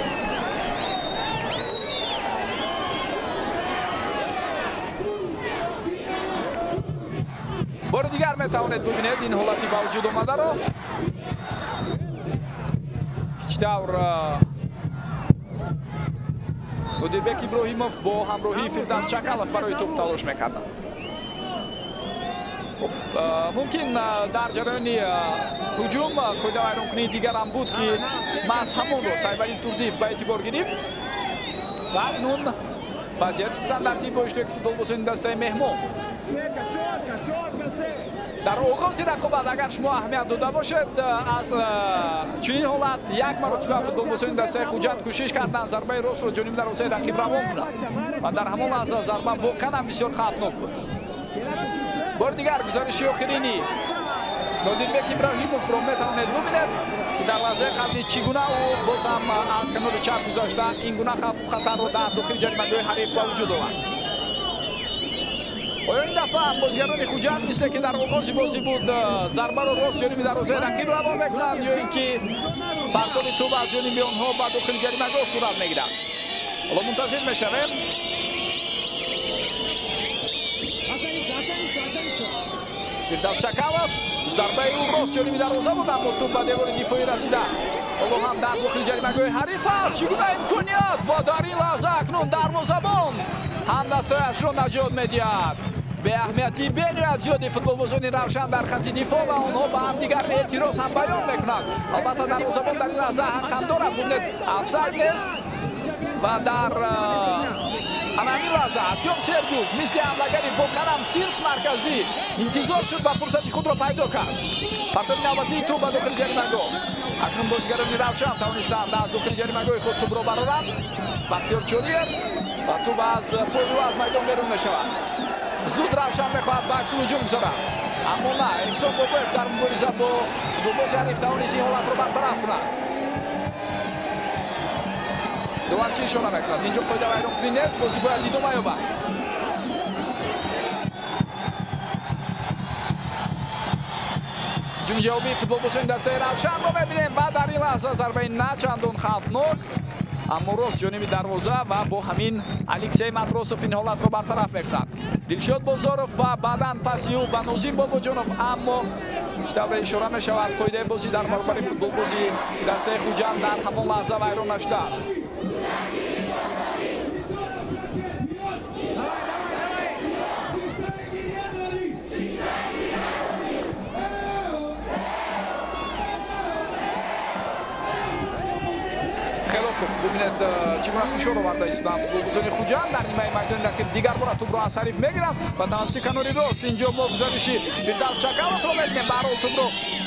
Бори дигар метавонед бубинед ин ҳолати ба вуҷуд омадаро, ки чӣ тавр Нодирбек Иброҳимов бо ҳамроҳии Фирдавс Чакалов барои тӯб талош мекарданд. Мумкин дар ҷараёни ҳуҷум қоидавайронкунии дигарам буд, ки маҳз ҳамонро Сайвалӣ Турдиев ба эътибор гирифт ва акнун вазъияти стандартӣ бо иштироки футболбозони дастаи меҳмон. Дар оғози рақобат агар шумо аҳамият дода бошед, аз чунин ҳолат як маротиба футболбозони дастаи Хуҷанд кӯшиш карданд зарбаи ростро ҷониби дарвозаи рақиб равон кунанд ва дар ҳамон лаҳза зарба воқеан ҳам бисёр хавфнок буд. Бори дигар гузариши охирини Нодирбек Иброҳимовро метавонед бубинед, ки дар лаҳзаи қаблӣ чӣ гуна ӯ боз ҳам аз канори чап гузашта ин гуна хавфу хатарро дар дохили ҷаримагоҳи ҳариф ба вуҷуд овард. Оё ин дафъа ҳам бозигарони Хуҷанд, мисле ки дар оғози бозӣ буд, зарбаро рост ҷониби дарвозаи рақиб равон мекунанд ё ин ки партоби тӯб аз ҷониби онҳо ба дохили ҷаримагоҳ сурат мегирад? Ҳоло мунтазир мешавем. Фирдавс Чакалов, зарбаи ӯ рост ҷониби дарвоза буд, аммо тӯб ба девори дифоӣ расида. Ҳоло ҳам дар дохили ҷаримагоҳи ҳариф аст. Чӣ гуна имконият! Ва дар ин лаҳза акнун дарвозабон ҳамдастҳояшро наҷот медиҳад. Беаҳамиятии бениҳоят зиёди футболбозони Равшан дар хатти дифоъ ва онҳо ба ҳамдигар эътироз ҳам баён мекунанд. Албатта дарвозабон дар ин лаҳза ҳаққам дорад. Бубинед, офсайд нест ва дар ана ҳамин лаҳза Артём Сердюк мисли ҳамлагари воқеан сирф марказӣ интизор шуд ва фурсати худро пайдо кард. Партоби навбатии тӯб ба дохили ҷаримагоҳ. Акнун бозигарони Равшан тавонистанд аз дохили ҷаримагоҳи худ тӯбро бароранд. Бахтиёр Чолиев ва тӯб аз пои ӯ аз майдон берун мешавад. Зуд Равшан мехоҳад ба аксул ҳуҷум гузорад, аммо на, Эҳсон Бобоев дар мубориза бо футболбози ҳариф тавонист ин ҳолатро бартараф кунад. Довар чӣ ишора мекунад? Инҷо қоида вайронкунӣ нест, бозӣ бояд идома ёбад. Ҳуҷуми ҷавобии футболбозони дастаи Равшанро мебинем ва дар ин лаҳза зарбаи на чандон хавфнок, аммо рост ҷониби дарвоза ва бо ҳамин Алексей Матросов ин ҳолатро бартараф мекунад. Дилшод Бозоров ва баъдан паси ӯ ба Нозим Бобоҷонов, аммо чӣ тавре ишора мешавад, қоидаи бозӣ дар баробари футболбози дастаи Хуҷанд дар ҳамон лаҳза вайрон нашудааст. Хеле хуб, бубинед чӣ гуна фишор оварда истоданд футболбозони Хуҷанд дар нимаи майдони рақиб. Дигар бора тӯбро аз ҳариф мегиранд ва тавассути канори рост инҷо мо гузариши Фирдавс Чакаловро мебинем. Ба ҳар ҳол тӯбро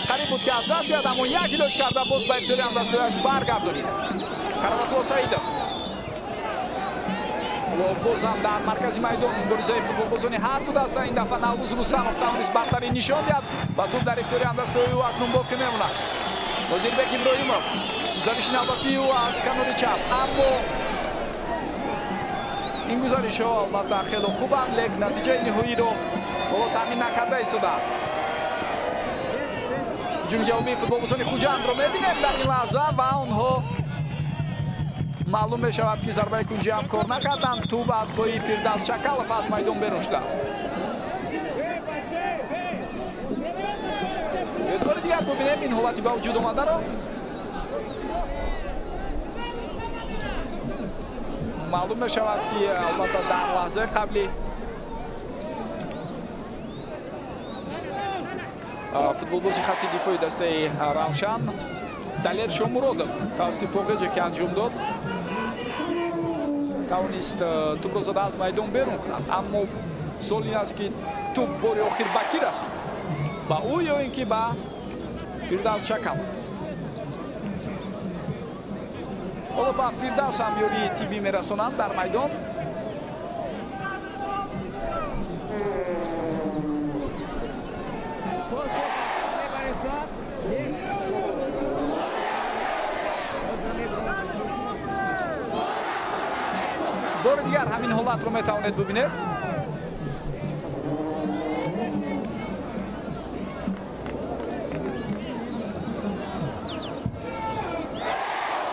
қариб буд ки аз даст диҳад, аммо як илоҷ карда боз ба ихтиёри ҳамдастояш баргардонид. Кароматулло Саидов боз ҳам дар маркази майдон муборизаи футболбозони ҳар ду даста. Ин дафъа Наврӯз Рустамов тавонист бартарӣ нишон диҳад ва тӯб дар ихтиёри ҳамдастои ӯ акнун боқӣ мемонад. Нодирбек Иброҳимов, гузариши навбатии ӯ аз канори чап, аммо ин гузаришҳо албатта хело хубанд, лек натиҷаи ниҳоиро ҳоло таъмин накарда истодаанд. Ҳуҷуми ҷавобии футболбозони Хуҷандро мебинем дар ин лаҳза ва онҳо маълум мешавад ки зарбаи кунҷӣ ҳам кор накарданд. Тӯб аз пои Фирдавс Чакалов аз майдон берун шудааст. Бори дигар бубинем ин ҳолати ба вуҷуд омадаро. Маълум мешавад ки албатта дар лаҳзаи қабли футболбози хатти дифои дастаи Равшан Далер Шомуродов тавассути поғеҷе ки анҷом дод тавонист тӯбро зада аз майдон берун кунад, аммо суол ин аст ки тӯб бори охир ба кӣ расид? Ба ӯ ё ин ки ба Фирдавс Чакалов? Ҳоло ба Фирдавс ҳам ёрии тиббӣ мерасонанд дар майдон. Бори дигар ҳамин ҳолатро метавонед бубинед.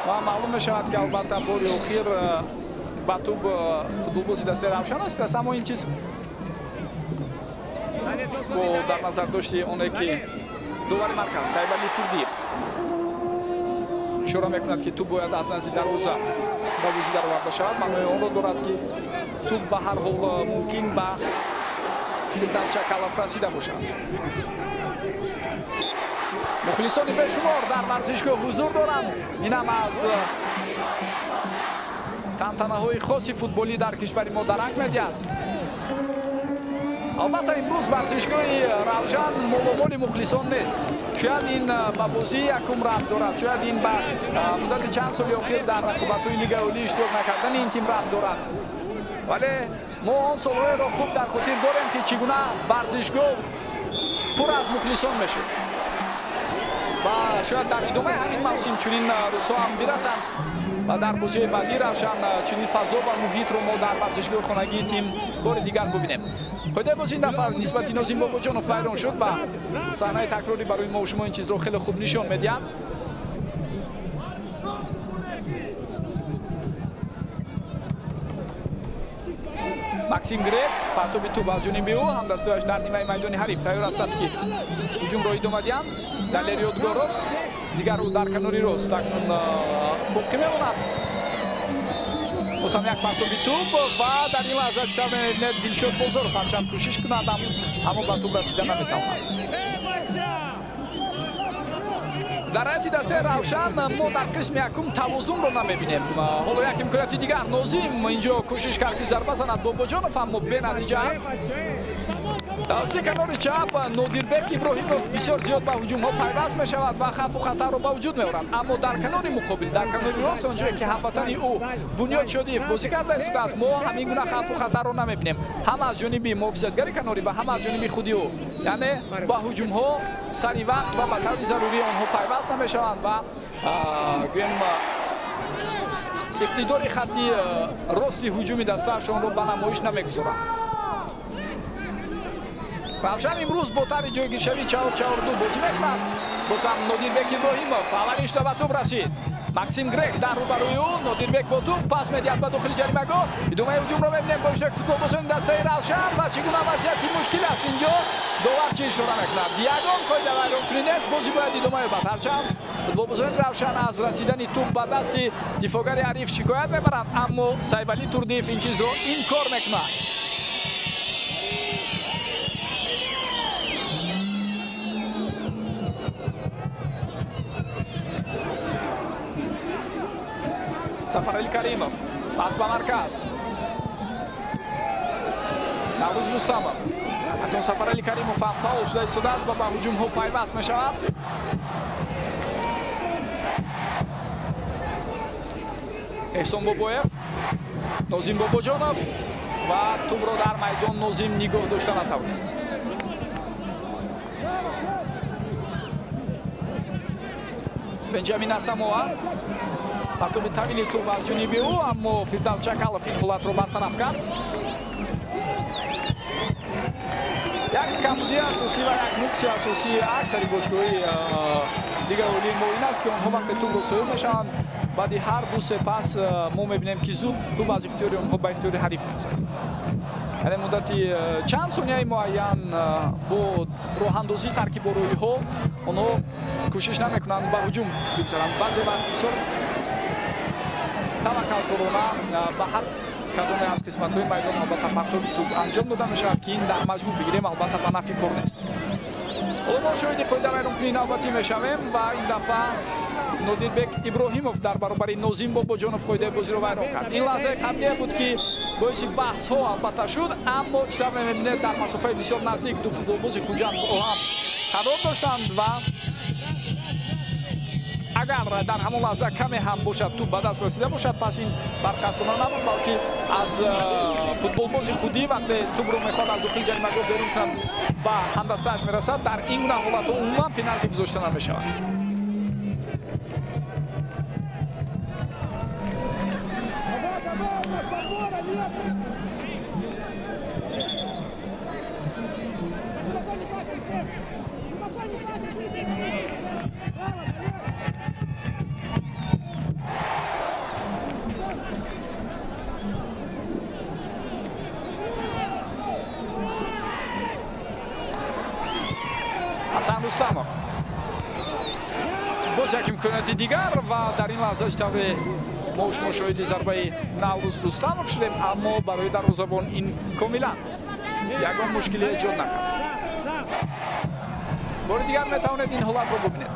Ва маълум мешавад ки албатта бори охир ба тӯб футболбози дастаи Равшан аст, аммо ин чиз бо дар назар дошти оне ки довари марказ Сайвали Турдиев ишора мекунад ки тӯб бояд аз назди дарвоза ба бозӣ дароварда шавад, маънои онро дорад ки тӯб ба ҳар ҳол мумкин ба Фирдавс Чакалов расида бошад. Мухлисони бешумор дар варзишгоҳ ҳузур доранд. Инам аз тантанаҳои хоси футболӣ дар кишвари мо дарак медиҳад. Албатта имрӯз варзишгоҳи Равшан моломоли мухлисон нест. Шояд ин ба бозии якум рабт дорад, шояд ин ба муддати чанд соли охир дар рақобатҳои Лигаи Олӣ иштирок накардани ин тим рабт дорад. Вале мо он солҳоеро хуб дар хотир дорем ки чӣ гуна варзишгоҳ пур аз мухлисон мешуд. Ва шояд дар идомаи ҳамин мавсим чунин рӯзҳо ҳам бирасанд ва дар бозиҳои баъдӣ Равшан чунин фазо ва муҳитро мо дар варзишгоҳи хонагии тим бори дигар бубинем. Қоидаи бозӣ ин дафъа нисбати Нозим Бобоҷонов вайрон шуд ва саҳнаи такрорӣ барои мо шумо ин чизро хеле хуб нишон медиҳад. Максим Грек партоби тӯб аз ҷониби ӯ, ҳамдастояш дар нимаи майдони ҳариф тайёр ҳастанд ки ҳуҷумро идома диҳанд. Далер Ёдгоров дигар ӯ дар канори рост акнун боқӣ мемонад. Боз ҳам як партоби тӯб ва дар ин лаҳза чӣ тавр мебинед Дилшод Бозоров ҳарчанд кӯшиш кунад, аммо ба тӯб расида наметавонад. Дар ҳайати дастаи Равшан мо дар қисми якум тавозунро намебинем. Ҳоло як имконияти дигар, Нозим инҷо кӯшиш кард ки зарба занад Бобоҷонов, аммо бенатиҷа аст. Тавассути канори чап Нодирбек Иброҳимов бисёр зиёд ба ҳуҷумҳо пайваст мешавад ва хавфу хатарро ба вуҷуд меорад. Аммо дар канори муқобил, дар канори рост, он ҷое ки ҳамватани ӯ Бунёд Шодиев бозӣ карда истодааст, мо ҳамин гуна хавфу хатарро намебинем, ҳам аз ҷониби муҳофизатгари канорӣ ва ҳам аз ҷониби худи ӯ. Яъне ба ҳуҷумҳо сари вақт ва ба таври зарурӣ онҳо пайваст намешаванд ва гӯем иқтидори хатти рости ҳуҷуми дастаашонро ба намоиш намегузоранд. Равшан имрӯз бо тарҳи ҷойгиршавии 4-4-2 бозӣ мекунад. Боз ҳам Нодирбек Иброҳимов аввалин шуда ба тӯб расид. Максим Грек дар рӯбарӯи ӯ, Нодирбек бо тӯб пас медиҳад ба дохили ҷаримагоҳ. Идомаи ҳуҷумро мебинем бо иштироки футболбозони дастаи Равшан ва чӣ гуна вазъияти мушкил аст инҷо. Довар чӣ ишора мекунад? Ягон қоида вайронкунӣ нест, бозӣ бояд идома ёбад. Ҳарчанд футболбозони Равшан аз расидани тӯб ба дасти дифоъгари ҳариф шикоят мебаранд, аммо Сайфалӣ Турдиев ин чизро инкор мекунад. Сафарали Каримов, пас ба марказ. Наврӯз Рустамов. Акнун Сафарали Каримов ҳам фаъол шуда истодааст ва ба ҳуҷумҳо пайваст мешавад. Эҳсон Бобоев, Нозим Бобоҷонов ва тӯбро дар майдон Нозим нигоҳ дошта натавонист. Бенҷамин Асамоа, партоби тавили тӯб аз ҷониби ӯ, аммо Фирдавс Чакалов ин ҳолатро бартараф кард. Як камбудии асосӣ ва як нуқси асосии аксари бошгоҳи Лигаи Олии мо ин аст, ки онҳо вақте тӯбро соҳиб мешаванд, баъди ҳар ду се пас мо мебинем, ки зуд тӯб аз ихтиёри онҳо ба ихтиёри ҳариф мегузарад. Яъне муддати чанд сонияи муайян бо роҳандозии таркибороиҳо онҳо кӯшиш намекунанд ба ҳуҷум бигзаранд. Баъзе вақт бисёр таваккалкорона ба ҳар кадоме аз қисматҳои майдон албатта партоби тӯб анҷом дода мешавад, ки ин дар маҷмӯъ бигирем, албатта ба нафъи кор нест. Ҳоло мо шоҳиди қоидавайронкунии навбатӣ мешавем ва ин дафъа Нодирбек Иброҳимов дар баробари Нозим Бобоҷонов қоидаи бозиро вайрон кард. Ин лаҳзаи қаблие буд, ки боиси баҳсҳо албатта шуд, аммо чӣ тавр мебинед, дар масофаи бисёр наздик ду футболбози Хуҷанд бо ҳам қарор доштанд ва агар дар ҳамон лаҳза каме ҳам бошад тӯб ба даст расида бошад, пас ин барқасдона набуд, балки аз футболбози худӣ вақте тӯбро мехоҳад аз дохили ҷаримагоҳ берун кунад, ба ҳамдастааш мерасад. Дар ин гуна ҳолатҳо умуман пеналти гузошта намешавад. Ҳасан Рустамов, боз як имконияти дигар ва дар ин лаҳза чӣ тавре мо шумо шоҳиди зарбаи Наврӯз Рустамов шудем, аммо барои дарвозабон ин комилан ягон мушкиле эҷод накард. Бори дигар метавонед ин ҳолатро бубинед.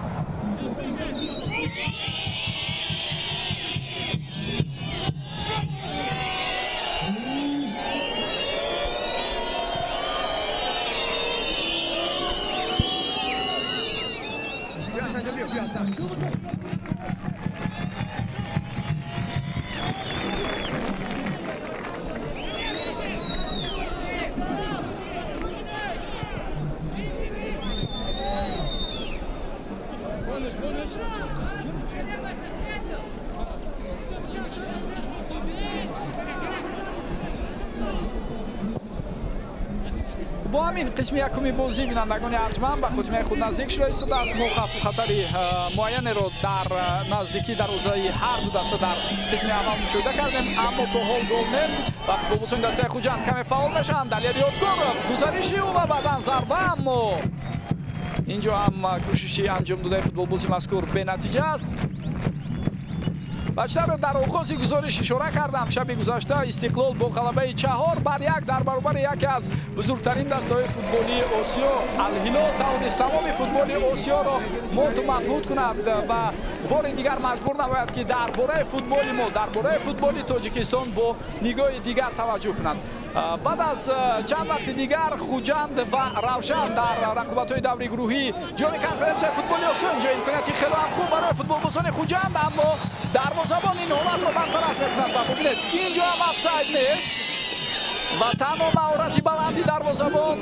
Бо ҳамин қисми якуми бозӣ, бинандагони арҷманд, ба хотимаи худ наздик шуда истодааст. Мо хавфу хатари муайянеро дар наздикии дарвозаи ҳар ду даста дар қисми аввал мушоҳида кардем, аммо то ҳол гол нест ва футболбозони дастаи Хуҷанд каме фаъол мешаванд. Далер Ёдгоров, гузариши ӯ ва баъдан зарба, аммо инҷо ҳам кӯшиши анҷом додаи футболбози мазкур бенатиҷа аст. Ва чунончи дар оғози гузориш ишора кардам, шаби гузашта Истиқлол бо ғалабаи 4-1 дар баробари яке аз бузургтарин дастаҳои футболии Осиё Ал-Ҳилол тавонист тамоми футболи Осиёро моту мабҳут кунад ва бори дигар маҷбур намояд, ки дар бораи футболи мо, дар бораи футболи Тоҷикистон бо нигоҳи дигар таваҷҷӯҳ кунанд. Баъд аз чанд вақти дигар Хуҷанд ва Равшан дар рақобатҳои даври гурӯҳии ҷоми конференсияи футболи Осиё. Инҷо имконияти хеле ҳам хуб барои футболбозони Хуҷанд, аммо дарвозабон ин ҳолатро бартараф мекунад ва бубинед, инҷо ҳам офсайд нест ва танҳо маҳорати баланди дарвозабон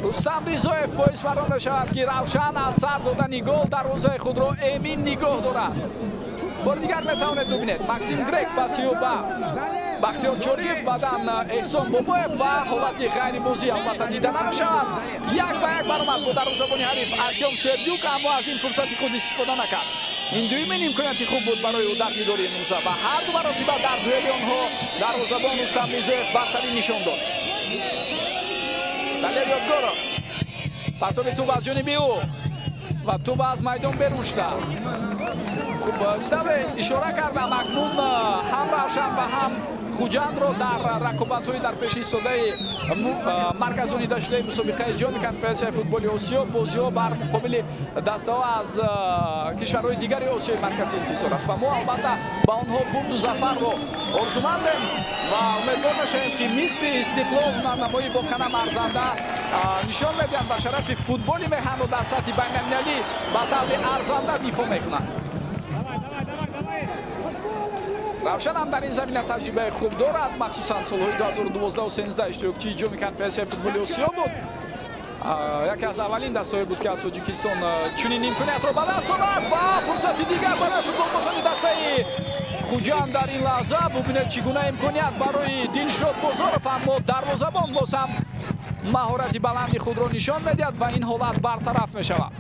Рустам Ризоев боис бар он мешавад, ки Равшан аз сар додани гол дарвозаи худро эмин нигоҳ дорад. Бори дигар метавонед бубинед, Максим Грек паси ӯ ба Бахтиёр Чориев, баъдан Эҳсон Бобоев ва ҳолати ғайрибозӣ албатта дида намешавад. 1-1 баромад бо дарвозабони ҳариф Артём Сердюк, аммо аз ин фурсати худ истифода накард. Ин дуюмин имконияти хуб буд барои ӯ дар дидори имрӯза ва ҳар ду маротиба дар дуэли онҳо дарвозабон Рустам Ризоев бартарӣ нишон дод. Далер Ёдгоров, партоби тӯб аз ҷониби ӯ ва тӯб аз майдон берун шудааст. Хуб, чӣ ишора кардам, акнун ҳам Равшан ва ҳам Хуҷандро дар рақобатҳои дар пеши истодаи марказонида шудаи мусобиқаи ҷоми конференсияи футболи Осиё бозиҳо бар муқобили дастаҳо аз кишварҳои дигари Осиёи Марказӣ интизор аст ва мо албатта ба онҳо бурду зафарро орзумандем ва умедвор мешавем, ки мисли Истиқлол ҳунарнамоии воқеан арзанда нишон медиҳанд ва шарафи футболи меҳанро дар сатҳи байналмилалӣ ба таври арзанда дифоъ мекунанд. Равшан ҳам дар ин замина таҷрибаи хуб дорад, махсусан солҳои 2012-13 иштирокчии ҷоми конференсияи футболи Осиё буд. Яке аз аввалин дастаҳое буд, ки аз Тоҷикистон чунин имкониятро ба даст овард ва фурсати дигар барои футболбозони дастаи Хуҷанд дар ин лаҳза. Бубинед, чӣ гуна имконият барои Дилшод Бозоров, аммо дарвозабон боз ҳам маҳорати баланди худро нишон медиҳад ва ин ҳолат бартараф мешавад.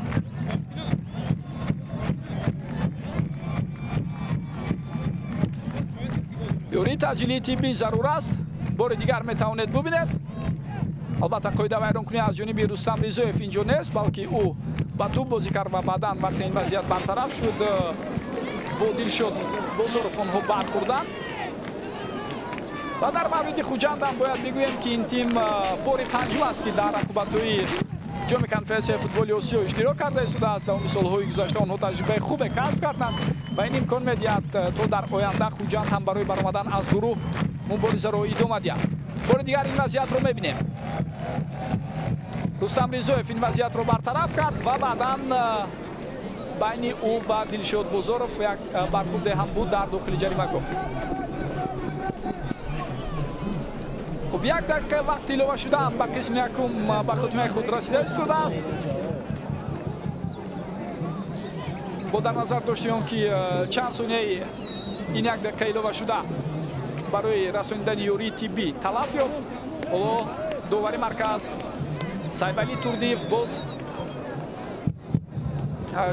Ёрии таъҷилии тиббӣ зарур аст. Бори дигар метавонед бубинед. Албатта қоида вайронкунӣ аз ҷониби Рустам Ризоев инҷо нест, балки ӯ ба тӯб бозӣ кард ва баъдан вақте ин вазъият бартараф шуд, бо Дилшод Бозоров онҳо бархӯрданд. Ва дар мавриди Хуҷанд ҳам бояд бигӯем, ки ин тим бори панҷум аст, ки дар рақобатҳои ҷоми конференсияи футболи Осиё иштирок карда истодааст. Давоми солҳои гузашта онҳо таҷрибаи хубе касб карданд ва ин имкон медиҳад, то дар оянда Хуҷанд ҳам барои баромадан аз гурӯҳ муборизаро идома диҳад. Бори дигар ин вазъиятро мебинем. Рустам Ризоев ин вазъиятро бартараф кард ва баъдан байни ӯ ва Дилшод Бозоров як бархӯрде ҳам буд дар дохили ҷаримагоҳ. Хуб, як дақиқа вақт илова шудаам ба қисми якум ба хотимаи худ расида истодааст. Бо дар назар дошти он, ки чанд сонияи ин як дақиқа илова шуда барои расонидани ёрии тиббӣ талаф ёфт, ҳоло довари марказ Сайбали Турдиев боз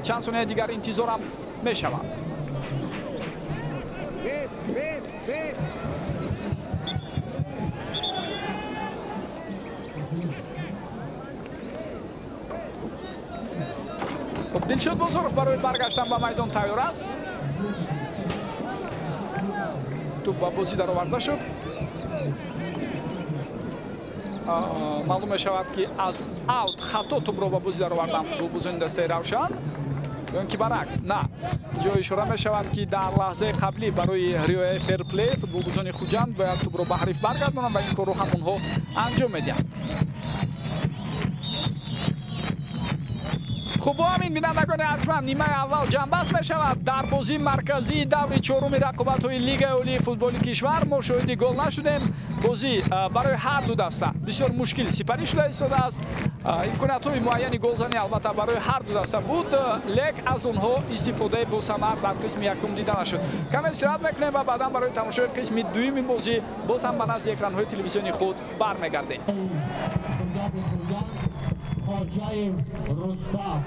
чанд сонияи дигар интизорам мешавад. Хуб, Дилшод Бозоров барои баргаштан ба майдон тайёр аст. Тӯб ба бозӣ дароварда шуд. Маълум мешавад, ки аз аут хато тӯбро ба бозӣ даровардан футболбозони дастаи Равшан, ё ин ки баръакс. На, инҷо ишора мешавад, ки дар лаҳзаи қаблӣ барои риояи ферплей футболбозони Хуҷанд бояд тӯбро ба ҳариф баргардонанд ва ин корро ҳам онҳо анҷом медиҳанд. Хуб, бо ҳамин, бинандагони арҷманд, нимаи аввал ҷамъбаст мешавад. Дар бозии марказии даври чоруми рақобатҳои Лигаи олии футболи кишвар мо шоҳиди гол нашудем. Бозӣ барои ҳар ду даста бисёр мушкил сипарӣ шуда истодааст. Имкониятҳои муайяни голзанӣ албатта барои ҳар ду даста буд, лек аз онҳо истифодаи босамар дар қисми якум дида нашуд. Каме истироҳат мекунем ва баъдан барои тамошои қисми дуюми бозӣ боз ҳам ба назди экранҳои телевизиони худ бармегардем. Хоҷаев Рустам.